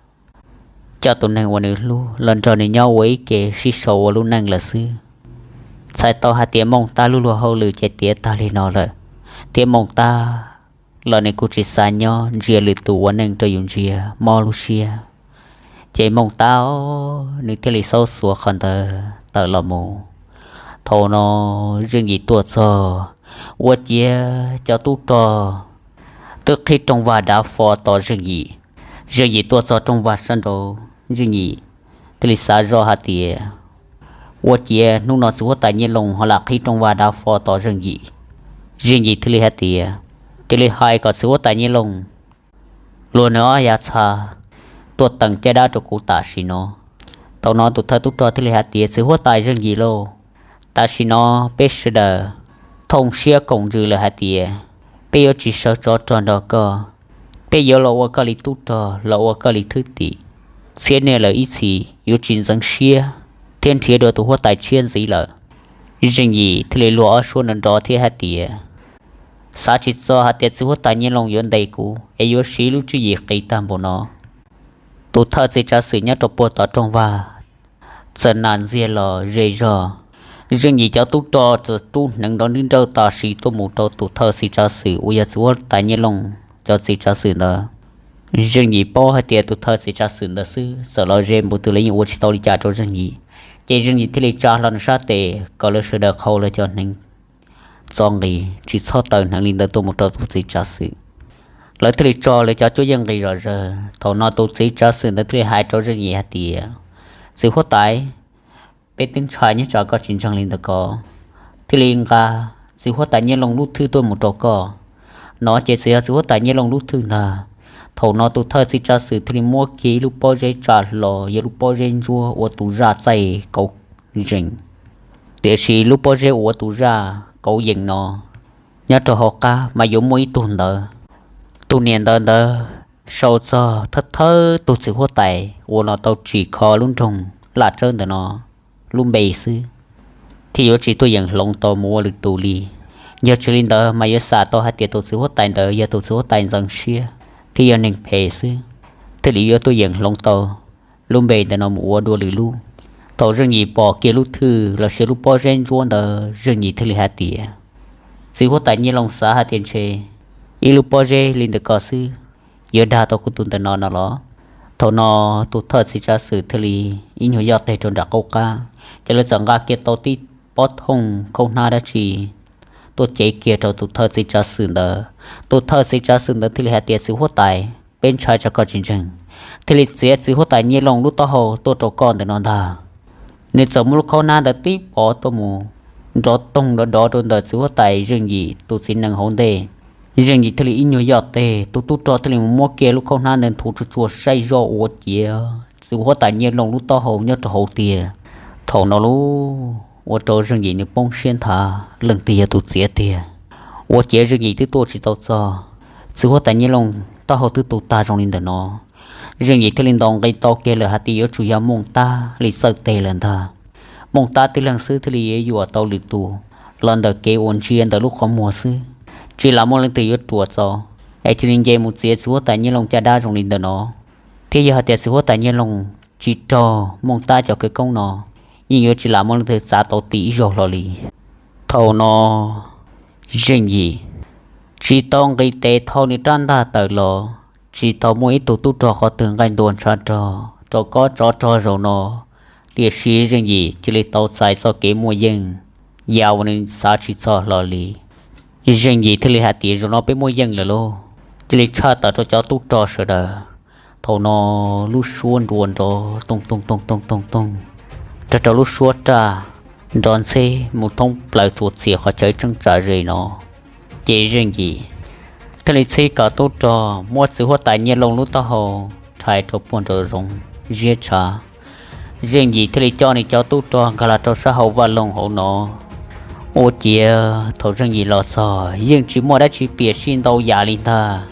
coj tus neeg uas nws hlub los nrog nws nyob ua ib ke sib sau ua lub neej lawm xwb. Txhais tau hais tias Mooj Tab lub luag hauj lwm ces tiav tag li no lawm, thiab Mooj Tab los nws kuj tsis xav nyob ntsia lwm tus ua neej rau yus ntsia mob lub siab. Ces Mooj Tab nws thiaj li xaub xuav qhov ntawd tawm los mus. Thaum no Zeej Yim tuaj txog, ua ciav cov tub rog twb qhib rooj vag dav fo tos Zeej Yim. Zeej Yim tuaj txog rooj vag sab nraud, Zeej Yim thiaj li xav zoj hais tias, ua ciav hnub no txiv huab tais Nyiaj Looj ho lam qhib rooj vag dav fo tos Zeej Yim. Zeej Yim thiaj li hais tias, cia li hais kom txiv huab tais Nyiaj Looj luag nws ob yav txha tuaj teem caj dab rau kuv tam sim no. Thaum no tus thawj tub rog thiaj li hais tias, txiv huab tais Zeej Yim lauj, tam sim no peb sawv daws thooj siab koom ntsws lawm hais tias peb yuav tsis sawv tsov rog nrog koj. Peb yuav los ua koj li tub rog, los ua koj li thwj tim. Txhiab niaj lawm ib txhis yuav tsis ntxeev siab thiab nrhiav dua tus huab tais tshiab ntxiv lawm. Zeej Yim thiaj li luag ob suab nrov nrov thiab hais tias, xav tsis txog hais tias txiv huab tais Nyiaj Looj yuav ntes kuv es yuav siv lub tswv yim qis tag npaum no. Tus thawj txiv tsav xwm nyob rau puag tom rooj vag txawm nam ntxiag los ze zog. Zeej Yim cov tub rog txawm rub hneev nrov nrib nrawj tam sim tuaj mus rau tus thawj txiv tsav xwm uas yog txiv huab tais Nyiaj Looj cov txiv tsav xwm ntawd. Zeej Yim paub hais tias tus thawj txiv tsav xwm ntawd xwb txawm los ze npaum twg los yeej ua tsis tau li cas rau Zeej Yim, ces Zeej Yim thiaj li tsa hlo nws sab tes kom lawv sawv daws qhau lawv cov hneev txo nqis, tsis txhob taws hneev li ntawd tuaj mus rau tus txiv tsav xwm. Lawv thiaj li tso lawv cov cuab yeej nqis zom zaws. Thaum no tus txiv tsav xwm ntawd thiaj li hais rau Zeej Yim hais tias, txiv huab tais, peb twb ntshai nyob tsam koj tsis ntseeg li ntawd ko, thiaj li nqa txiv huab tais Nyiaj Looj lub thwj tuaj mus rau koj. No ces txawm yog txiv huab tais Nyiaj Looj lub thwj ntag. Thaum no tus thawj txiv tsav xwm thiaj li muab kiag ib lub pob zeb tsa hlo, yog lub pob zeb ntsuab ua tus zaj txaij kauv yees. Tiam sis lub pob zeb ua tus zaj kauv yees no, nyob rau hauv qab mas yuav muaj ib tug ntawd. Tus niam ntawd ntawd sau txog thawj thawj tug txiv huab tais uas los tau tsim kho lub nroog Laj Tsawb ntawm no lub npe xwb, thiaj yuav tsis tuaj yeem hloov tau mus ua lwm tus li. Yog tsis li ntawd mas yuav xam tau hais tias tus txiv huab tais ntawd yog tus txiv huab tais ntxeev siab thiab yog neeg phem xwb, thiaj li yuav tuaj yeem hloov tau lub npe ntawm no mus ua dua lwm lub. Thaum Zeej Yim pom kiag lub thwj los sis lub pob zeb ntsuab ntawd, Zeej Yim thiaj li hais tias, txiv huab tais Nyiaj Looj xav hais tias ntshe ib lub pob zeb li ntawm ko xwb yuav dag tau kuv tus ntawm no no los? Thaum no tus thawj txiv tsav xwm thiaj li ib nyuag yoj teg rau nram qab qab, ces lawv txawm nqa kiag tau tib pob thooj khaub hnab dab tsi tuaj cev kiag rau tus thawj txiv tsav xwm ntawd. Tus thawj txiv tsav xwm ntawd thiaj li hais tias, txiv huab tais, peb ntshai tsam koj tsis ntseeg, thiaj li txiav txiv huab tais Nyiaj Looj lub taub hau tuaj rau koj ntawm no ntag. Nws txawm muab lub khaub hnab ntawd tib pov tuaj mus nrov toog dov dov rau ntawm txiv huab tais Zeej Yim tus txiv nees hauv ntej. Zeej Yim thiaj li ib nyuag yoj teg, tus tub rog thiaj li mus muab kiag lub khaub hnab ntawd nthuav tsuag tsuag saib zoj ua ciav txiv huab tais Nyiaj Looj lub taub hau nyob rau hauv tiag. Thaum no lauj, ua rau Zeej Yim nws poob siab nthav, leej twg yog tus txiav tiag? Ua ciav Zeej Yim twb tuaj tsis tau txog, txiv huab tais Nyiaj Looj taub hau twb tu tag zoo li ntawm no. Zeej Yim thiaj li ntaus nqi tau kiag lawm hais tias yuav tsum yog Mooj Tab li txawj teg lawm ntag. Mooj Tab tib leeg xwb thiaj li yuav yuam tau lwm tus los ntawm kev uas ntsia ntawm lub qhov muag xwb, tsis lam muaj leej twg yuav ruam txaus es cia li nce mus txiav txiv huab tais Nyiaj Looj caj dab zoo li ntawm no. Thiab yog hais tias txiv huab tais Nyiaj Looj tsis raug Mooj Tab cov khawv koob no, yeej yuav tsis lam muaj leej twg txav tau ti ib zaug hlo li. Thaum no Zeej Yim tsis tau nqis tes thau nws rab ntaj tawm los, tsis tau muaj ib tug tub rog qhov twg nqaij ntuag ntshav rog rau kob tsov rog zaum no. Tiam sis Zeej Yim cia li tau txais txoj kev muaj yeej, yam uas nws xav tsis txog hlo li. Zeej Yim thiaj li hais tias, zaum no peb muaj yeej lawm lauj. Cia li tshaj tawm rau cov tub rog sawv daws. Thaum no lub suab nruas nrov toog toog toog toog toog toog, rau rau lub suab raj nrov ntxheb mus thoob plaws txhua txhia qhov chaw tseem tsam ze no. Ces Zeej Yim thiaj li txhib kom tub rog muab txiv huab tais Nyiaj Looj lub taub hau rhais rau puag nraum zoov ziab tshav. Zeej Yim thiaj li coj nws cov tub rog nkag los rau sab hauv vaj loog hauv no. Ua ciav thaum Zeej Yim los txog yeej tsis muaj dab tsi piam sij ntau yam li ntag,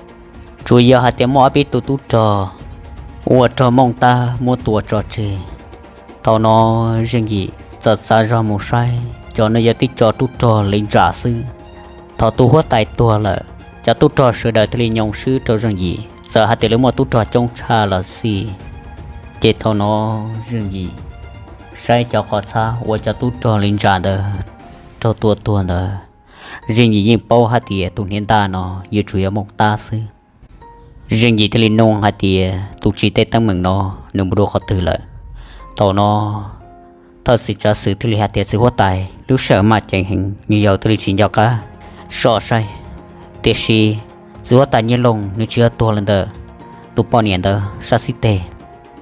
tsuas yog hais tias muaj ob peb tug tub rog ua rog Mooj Tab muab tua tso tseg. Thaum no Zeej Yim txawm txav zog mus saib, cov no yog tib co tub rog li ntsam xwb. Thaum tus huab tais tuag lawm, cov tub rog sawv daws thiaj li nyoo swb rau Zeej Yim, txawm hais tias lawv muaj tub rog coob tshaj los xij. Ces thaum no Zeej Yim saib cov qhov txhab uas cov tub rog li ntsam ntawd raug tua tuag ntawd, Zeej Yim yeej paub hais tias tus hniav ntaj no yuav tsum yog Mooj Tab xwb. Zeej Yim thiaj li nug hais tias, tus tsis tej teeb meem no nws mus dua qhov twg lawm? Thaum no thawj txiv tsav xwm thiaj li hais tias, txiv huab tais, lub sij hawm maj ceev heev, nyuam yaus thiaj li tsis nco qab soj saib. Tiam sis txiv huab tais Nyiaj Looj nws tsis yog tuag li ntawm tus poj niam ntawd sab xib teg.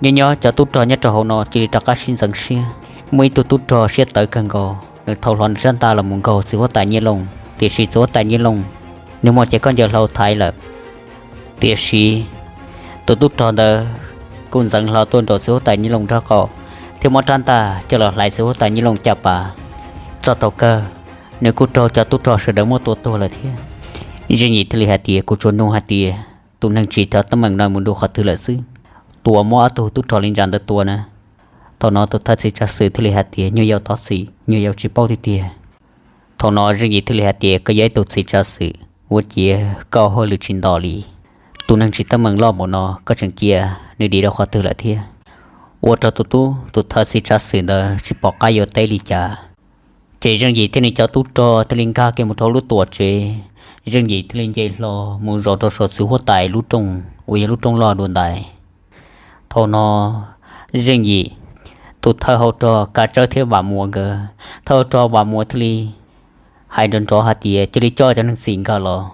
Nyob nyob cov tub rog nyob rau hauv no cia li rov qab sib ntxeev siab. Muaj ib tug tub rog siab tawv kawg nkaus, nws thau hlo nws rab ntaj los mus nkaug txiv huab tais Nyiaj Looj, tiam sis txiv huab tais Nyiaj Looj nws muaj cev khaub ncaws hlau thaiv lawm. Tiam sis tus tub rog ntawd kuj ntxeev hlo tuaj nraum txiv huab tais Nyiaj Looj nraub qaum, thiab muab rab ntaj coj los hlais txiv huab tais Nyiaj Looj caj pas. Txog thaum kawg, nws kuj raug cov tub rog sawv daws muab tua tuag lawm thiab. Zeej Yim thiaj li hais tias, kuv tsuas nug hais tias tus neeg tsis tau teeb meem no mus dua qhov twg lawm xwb, tus uas muab ob tug tub rog li ntsam ntawd tua na. Thaum no tus thawj txiv tsav xwm thiaj li hais tias, nyuam yaus thov txim, nyuam yaus tsis paub tiag tiag. Thaum no Zeej Yim thiaj li hais tias, koj yog ib tug txiv tsav xwm, ua ciav koj hauj lwm tsis nto li. Tus neeg tsis teeb meem loj npaum no koj tseem cia nws dim rau qhov twg lawm thiab? Ua rau tus tub tus thawj txiv tsav xwm ntawd tsis pom qab yuav teb li cas. Ces Zeej Yim thiab nws cov tub rog thiaj li nkag kiag mus rau lub tuam tsev. Zeej Yim thiaj li nce hlo mus zaum rau saum txiv huab tais lub rooj uas yog lub rooj loj dua ntais. Thaum no Zeej Yim, tus thawj hau rog Kav Tsawb thiab Vam Muas nkawd, thawj hau rog Vam Muas thiaj li hais nrov nrov hais tias, cia li coj cov neeg txim nkag los.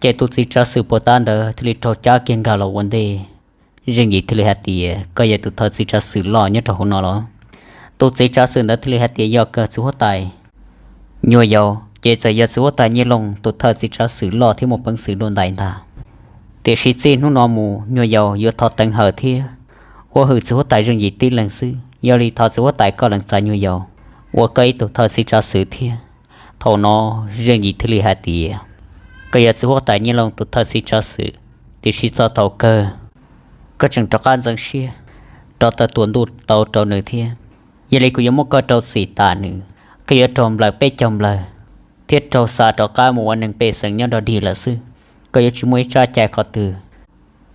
Ces tus txiv tsav xwm puas tab ntawd thiaj li raug cab kiag nkag los ua ntej. Zeej Yim thiaj li hais tias, koj yog tus thawj txiv tsav xwm loj nyob rau hauv no los? Tus txiv tsav xwm ntawd thiaj li hais tias yog kawg txiv huab tais Nyuag Yaus ces txawm yog txiv huab tais Nyiaj Looj tus thawj txiv tsav xwm loj thiab muaj peev xwm dua ntais ntag. Tiam sis txij hnub no mus Nyuag Yaus yuav thov teev hawm thiab ua hwm txiv huab tais Zeej Yim tib leeg xwb. Yog li thov txiv huab tais koj lees txais Nyuag Yaus ua koj ib tug thawj txiv tsav xwm thiab. Thaum no Zeej Yim thiaj li hais tias, koj yog txiv huab tais Nyiaj Looj tus thawj txiv tsav xwm, tiam sis txog thaum kawg koj tseem rov qab ntxeev siab rov tawm tuam ntuj tau rau nws thiab. Yog li kuv yuav muab koj rau txim tas nws, koj yuav raug nplawm peb caug nplawg thiab raug xa rov qab mus ua neeg pej xeem nyob dog dig lawm xwb. Koj yuav tsis muaj ib tsab cai qhov twg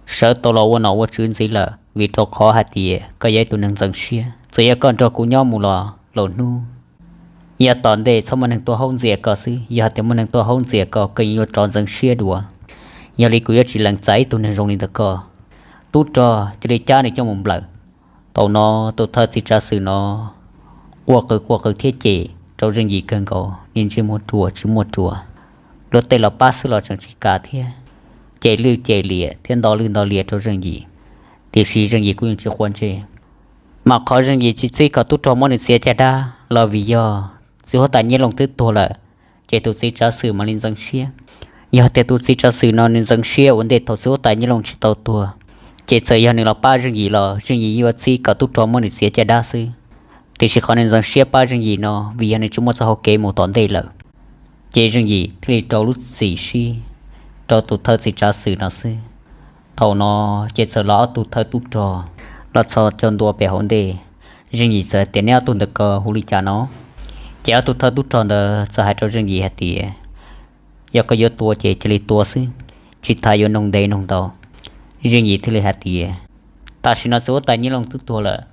sawv tau los ua nom ua tswv ntxiv lawm, vim rau qhov hais tias koj yog ib tug neeg ntxeev siab. Txawm yog koj nrog kuv nyob mus los lwm hnub, yog tom ntej txhob muaj neeg tuaj haub ntxias koj xwb. Yog hais tias muaj neeg tuaj haub ntxias koj, koj yeej yuav rov ntxeev siab dua. Yog li kuv yuav tsis lees txais ib tug neeg zoo li ntawm koj. Tub rog cia li cab nws coj mus nplawm. Thaum no tus thawj txiv tsav xwm no quaj qw quaj qw thiab cem rau Zeej Yim kawg nkaus, niag ntsej muag ruam tsis muaj ruam, luag tej los pab xwb los tseem tsis kam thiab, cem lwj cem liam thiab nto lwj nto liam rau Zeej Yim. Tiam sis Zeej Yim kuj yeej tsis quav ntsej. Mas qhov Zeej Yim tsis txib kom tub rog muab nws txiav caj dab los vim yog txiv huab tais Nyiaj Looj twb tuag lawm, ces tus txiv tsav xwm mam li ntxeev siab. Yog tias tus txiv tsav xwm no nws ntxeev siab ua ntej thaum txiv huab tais Nyiaj Looj tsis tau tuag, ces txawm yog nws los pab Zeej Yim los Zeej Yim yuav txib kom tub rog muab nws txiav caj dab xwb. Tiam sis qhov nws ntxeev siab pab Zeej Yim no vim yog nws tsis muaj txoj hau kev mus tom ntej lawm. Ces Zeej Yim thiaj li rau lub txim sib rau tus thawj txiv tsav xwm no xwb. Thaum no ces txawm los ob tug thawj tub rog los txhos caug ntua pem hauv ntej. Zeej Yim txawm tias, neb ob tug ntawd ko hu li cas no? Ces ob tug thawj tub rog ntawd txawm hais rau Zeej Yim hais tias, yog koj yuav tua ces cia li tua xwb, tsis tas yuav noog ntev noog ntau. Zeej Yim thiaj li hais tias, tam sim no txiv huab tais Nyiaj Looj twb tuag lawm,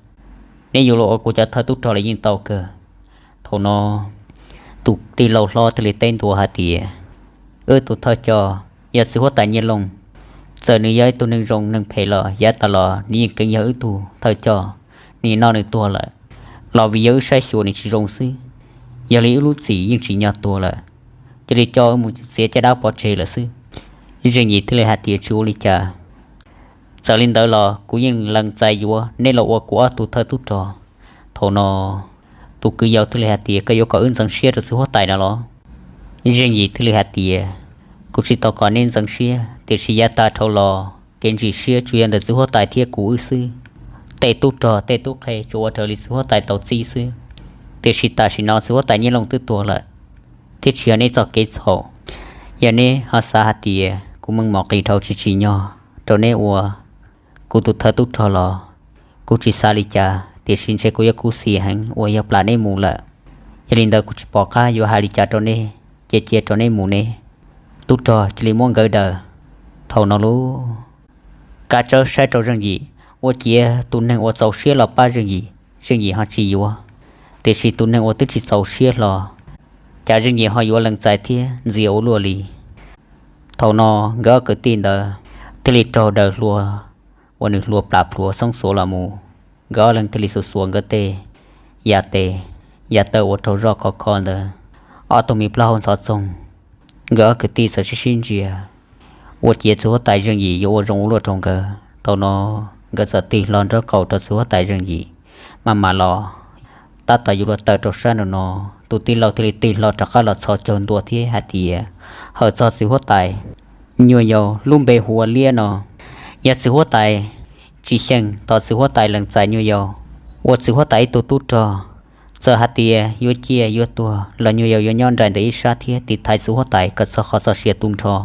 neb yuav los ua kuv cov thawj tub rog los yeej tau kawg. Thaum no tus tij laug hlob thiaj li teb ntua hais tias, wb tus thawj coj yog txiv huab tais Nyiaj Looj. Txawm nws yog ib tug neeg zoo neeg phem los yav tas los nws yeej keev yog wb tug thawj coj. Nim no nws tuag lawm los vim yog wb saib xyuas nws tsis zoo xwb, yog li wb lub txim yeej tsim nyog tuag lawm. Cia li coj wb mus txiav caj dab pov tseg lawm xwb. Zeej Yim thiaj li hais tias, tsis ua li cas, txawm li ntawd los kuv yeej lees txais yuav neb los ua kuv ob tug thawj tub rog. Thaum no tus kwv yau thiaj li hais tias, koj yuav kom wb ntxeev siab rau txiv huab tais no los? Zeej Yim thiaj li hais tias, kuv tsis tau kom neb ntxeev siab, tiam sis yav tag dhau los kev ntsim siab tsuas yog ntawm txiv huab tais thiab kuv wb xwb. Tej tub rog tej tub qhe tsuas ua raws li txiv huab tais tau txib xwb. Tiam sis tam sim no txiv huab tais Nyiaj Looj twb tuag lawm, thiab tsis yog neb txoj kev txhaum. Yog neb ho xav hais tias kuv meej mom qis dhau tsis tsim nyog rau neb ua kuv tus thawj tub rog los, kuv tsis xav li cas, tiam sis ntshe kuv yuav khuv xim heev uas yog plam neb mus lawm. Yog li ntawd kuv tsis pom qab yuav hais li cas rau neb, ces cia rau neb mus neb. Tub rog cia li muab nkawd daws. Thaum no lub kav tsawb saib rau Zeej Yim, ua ciav tus neeg uas txaus siab los pab Zeej Yim, Zeej Yim ho tsis yuav, tiam sis tus neeg uas twb tsis txaus siab hlo, cas Zeej Yim ho yuav lees txais thiab ntxias ua luaj li. Thaum no nkawd ob kwv tij ntawd thiaj li raug daws hlua uas nws hlua plam plhuav xoob xuav los mus. Nkawd ob leeg thiaj li xuas xuas nkawd tej yam tes yam taw uas raug zoj khov kho ntawd, ob tug me plaub hau ntxhov txoog. Nkawd ob kwv tij txawm sib sib ntsia, ua ciav txiv huab tais Zeej Yim yuav ua zoo ua luaj rau nkawd. Thaum no nkawd txawm tig hlo nraub qaum rau txiv huab tais Zeej Yim, maj mam los tab tom yuav luag tawm rau sab nraum no, tus tij laug thiaj li tig hlo rov qab los txhos caug ntua thiab hais tias, hawm txog txiv huab tais Nyuag Yaus lub npe hu ua Liab no, yog txiv huab tais tsis xyeej thov txiv huab tais lees txais Nyuag Yaus ua txiv huab tais ib tug tub rog. Txawm hais tias yuav ciaj yuav tuag los Nyuag Yaus yuav nyob nraim ntawm ib sab thiab tiv thaiv txiv huab tais kom txog qhov txoj sia tu nrho.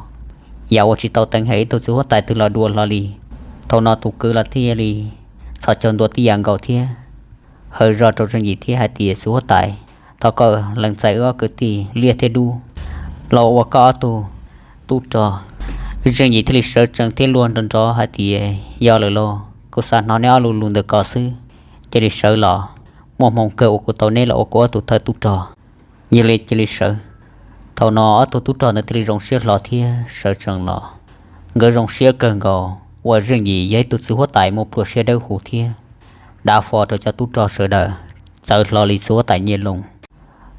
Yam uas tsis tau teev hawm ib tug txiv huab tais twg los dua hlo li. Thaum no tus kwv los thiaj li txhos caug ntua tib yam nkaus thiab hawm zog rau Zeej Yim thiab hais tias, txiv huab tais, thov koj lees txais wb ob kwv tij Liab thiab Dub los ua koj ob tug tub rog. Zeej Yim thiaj li sawv tsees thiab luag nrov nrov hais tias, yog lawm lauj, kuv xav hnov neb ob lus lus ntawm ko xwb. Cia li sawv los, muaj hmoo kawg uas kuv tau neb los ua kuv ob tug thawj tub rog. Yog li cia li sawv. Thaum no ob tug tub rog ntawd thiaj li zoo siab hlo thiab sawv tsees los. Nkawd zoo siab kawg nkaus uas Zeej Yim yog ib tug txiv huab tais muaj pluaj siab dawb huv thiab dav fo rau cov tub rog sawv daws txawv hlo li txiv huab tais Nyiaj Looj.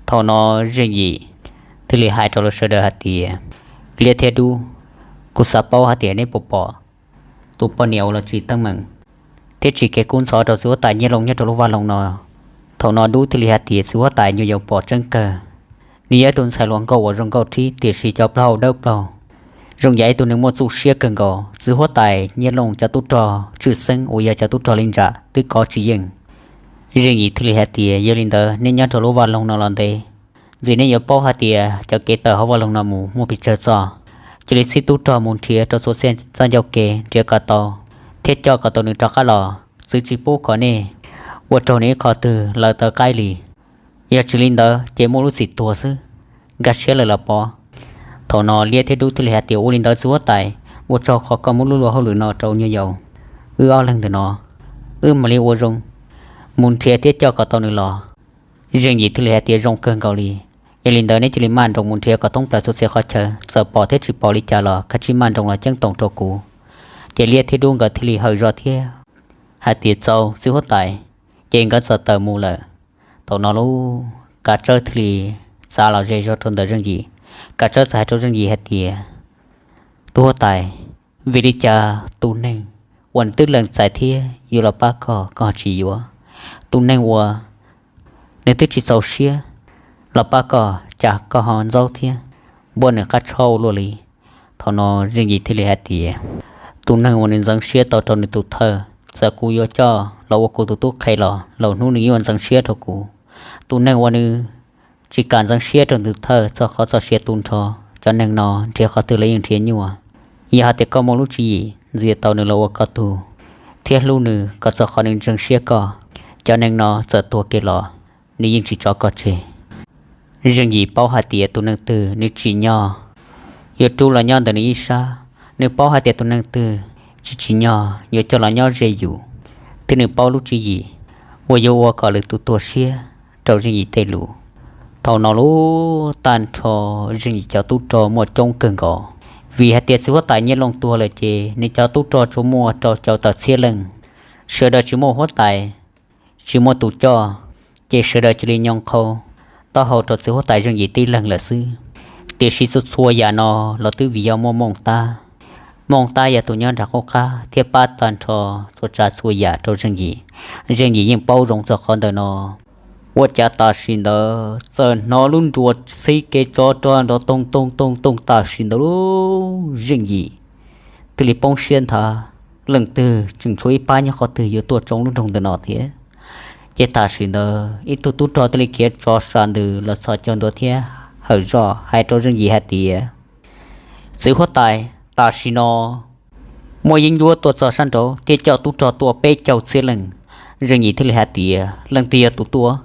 Thaum no Zeej Yim thiaj li hais rau lawv sawv daws hais tias, Liab thiab Dub, kuv xav paub hais tias neb puas pom tus poj niam uas los tsis teeb meem thiab tsis kev kub ntxhov rau txiv huab tais Nyiaj Looj nyob rau lub vaj loog no Thaum no Dub thiaj li hais tias, txiv huab tais, nyuam yaus pom tseeb kawg, nws yog ib tug ntxhais hluas nkauj uas zoo nkauj thiab, tiam sis cov plaub hau dawb paug, zoo yam ib tug neeg muaj txuj siab kawg nkaus. Txiv huab tais Nyiaj Looj cov tub rog tshwj xeeb uas yog cov tub rog li ntawd twb kov tsis yeej. Zeej Yim thiaj li hais tias, yog li ntawd neb nyob rau lub vaj loog no los ntev, ntxim neb yuav paub hais tias cov kev tawm hauv vaj loog no mus muaj pes tsawg txoj. Cia li txhib tub rog mus nrhiav rau txhua txhia txoj ncauj kev nrhiav kom tau, thiab coj kom tau nws rov qab los. Txwv tsis pub kom nej ua raug nws ib qho twg lawv tawv qaib li. Yog tsis li ntawd ces muaj lub txim tuag xwb, nkag siab lawm los pov. Thaum no Liab thiab Dub thiaj li hais tias, ua li ntawd txiv huab tais, ua tsaug qhov koj muab lub luag hauj lwm no rau nyuam yaus. Wb ob leeg ntawm no, wb mam li ua zoo mus nrhiav thiab coj kom tau nws los. Zeej Yim thiaj li hais tias, zoo kawg nkaus li. Yog li ntawd neb cia li maj nroos mus nrhiav kom thoob plaws txhua txhia qhov chaw, txawm pom thiab tsis pom li cas los kav tsij maj nroos los ceeb toom rau kuv. Ces Liab thiab Dub nkawd thiaj li hawm zog thiab hais tias, txaus txiv huab tais. Ces nkawd txawm tawm mus lawm. Thaum no lub Kav Tsawb thiaj li txav los ze zog rau ntawm Zeej Yim. Kav Tsawb txawm hais rau Zeej Yim hais tias, tub huab tais, vim li cas tus neeg uas nws twb lees txais thiab yuav los pab koj, koj tsis yuav? Tus neeg uas nws twb tsis txaus siab los pab koj, cas koj ho ntxaub thiab npuab nws qab tsho ua luaj li? Thaum no Zeej Yim thiaj li hais tias, tus neeg uas nws ntxeev siab tau rau nws tus thawj, txawm kuv yuav coj los ua kuv tus tub qhe los laus hnub nws yuav ntxeev siab rau kuv. Tus neeg uas nws tsis kam ntxeev siab rau nws tus thawj txog qhov txoj sia tu nrho, cov neeg no nrhiav qhov twg los yeej nrhiav nyuaj. Yog hais tias koj muaj lub tswv yim ntxias tau nws los ua koj tug thiab hlub nws kom txog qhov nws ntseeg siab koj, cov neeg no txawm tuag kiag los nws yeej tsis tso koj tseg. Zeej Yim paub hais tias tus neeg twg nws tsim nyog yuav rub los nyob ntawm nws ib sab. Nws paub hais tias tus neeg twg tsis tsim nyog yuav coj los nyob ze yus, thiab nws paub lub tswv yim uas yuav ua kom lwm tus tuag siab rau Zeej Yim tej lus. Thaum no lub tag nrho Zeej Yim cov tub rog muaj coob kawg nkaus, vim hais tias txiv huab tais Nyiaj Looj tuag lawm ces nws cov tub rog tsuas muaj rau caum tawm txhiab leej. Sawv daws tsis muaj huab tais, tsis muaj tus coj, ces sawv daws cia li nyo qhau taub hau rau txiv huab tais Zeej Yim tib leeg lawm xwb. Tiam sis txhua txhua yam no los twb vim yog muaj Mooj Tab. Mooj Tab yog tus nyob nram qub qab thiab pab tag nrho txhua tsav txhua yam rau Zeej Yim. Zeej Yim yeej paub zoo txog qhov ntawm no. Ua cas tam sim ntawd txawm hnov lub nruas txhib kev tsov rog nrov toog toog toog toog tam sim ntawd lub Zeej Yim thiaj li poob siab nthav. Leej twg tseem tshuav ib pab nyob qhov twg yuav tuaj tsoo lub nroog ntawm no thiab? Ces tam sim ntawd ib tug tub rog thiaj li khiav tso sam ntws los txhos caug ntua thiab hawm zoj hais rau Zeej Yim hais tias, txiv huab tais, tam sim no muaj yeeb ncuab tuaj txog sab nraud thiab coj tub rog tuaj peb caug txhiab leej. Zeej Yim thiaj li hais tias, leej twg yog tus tuaj?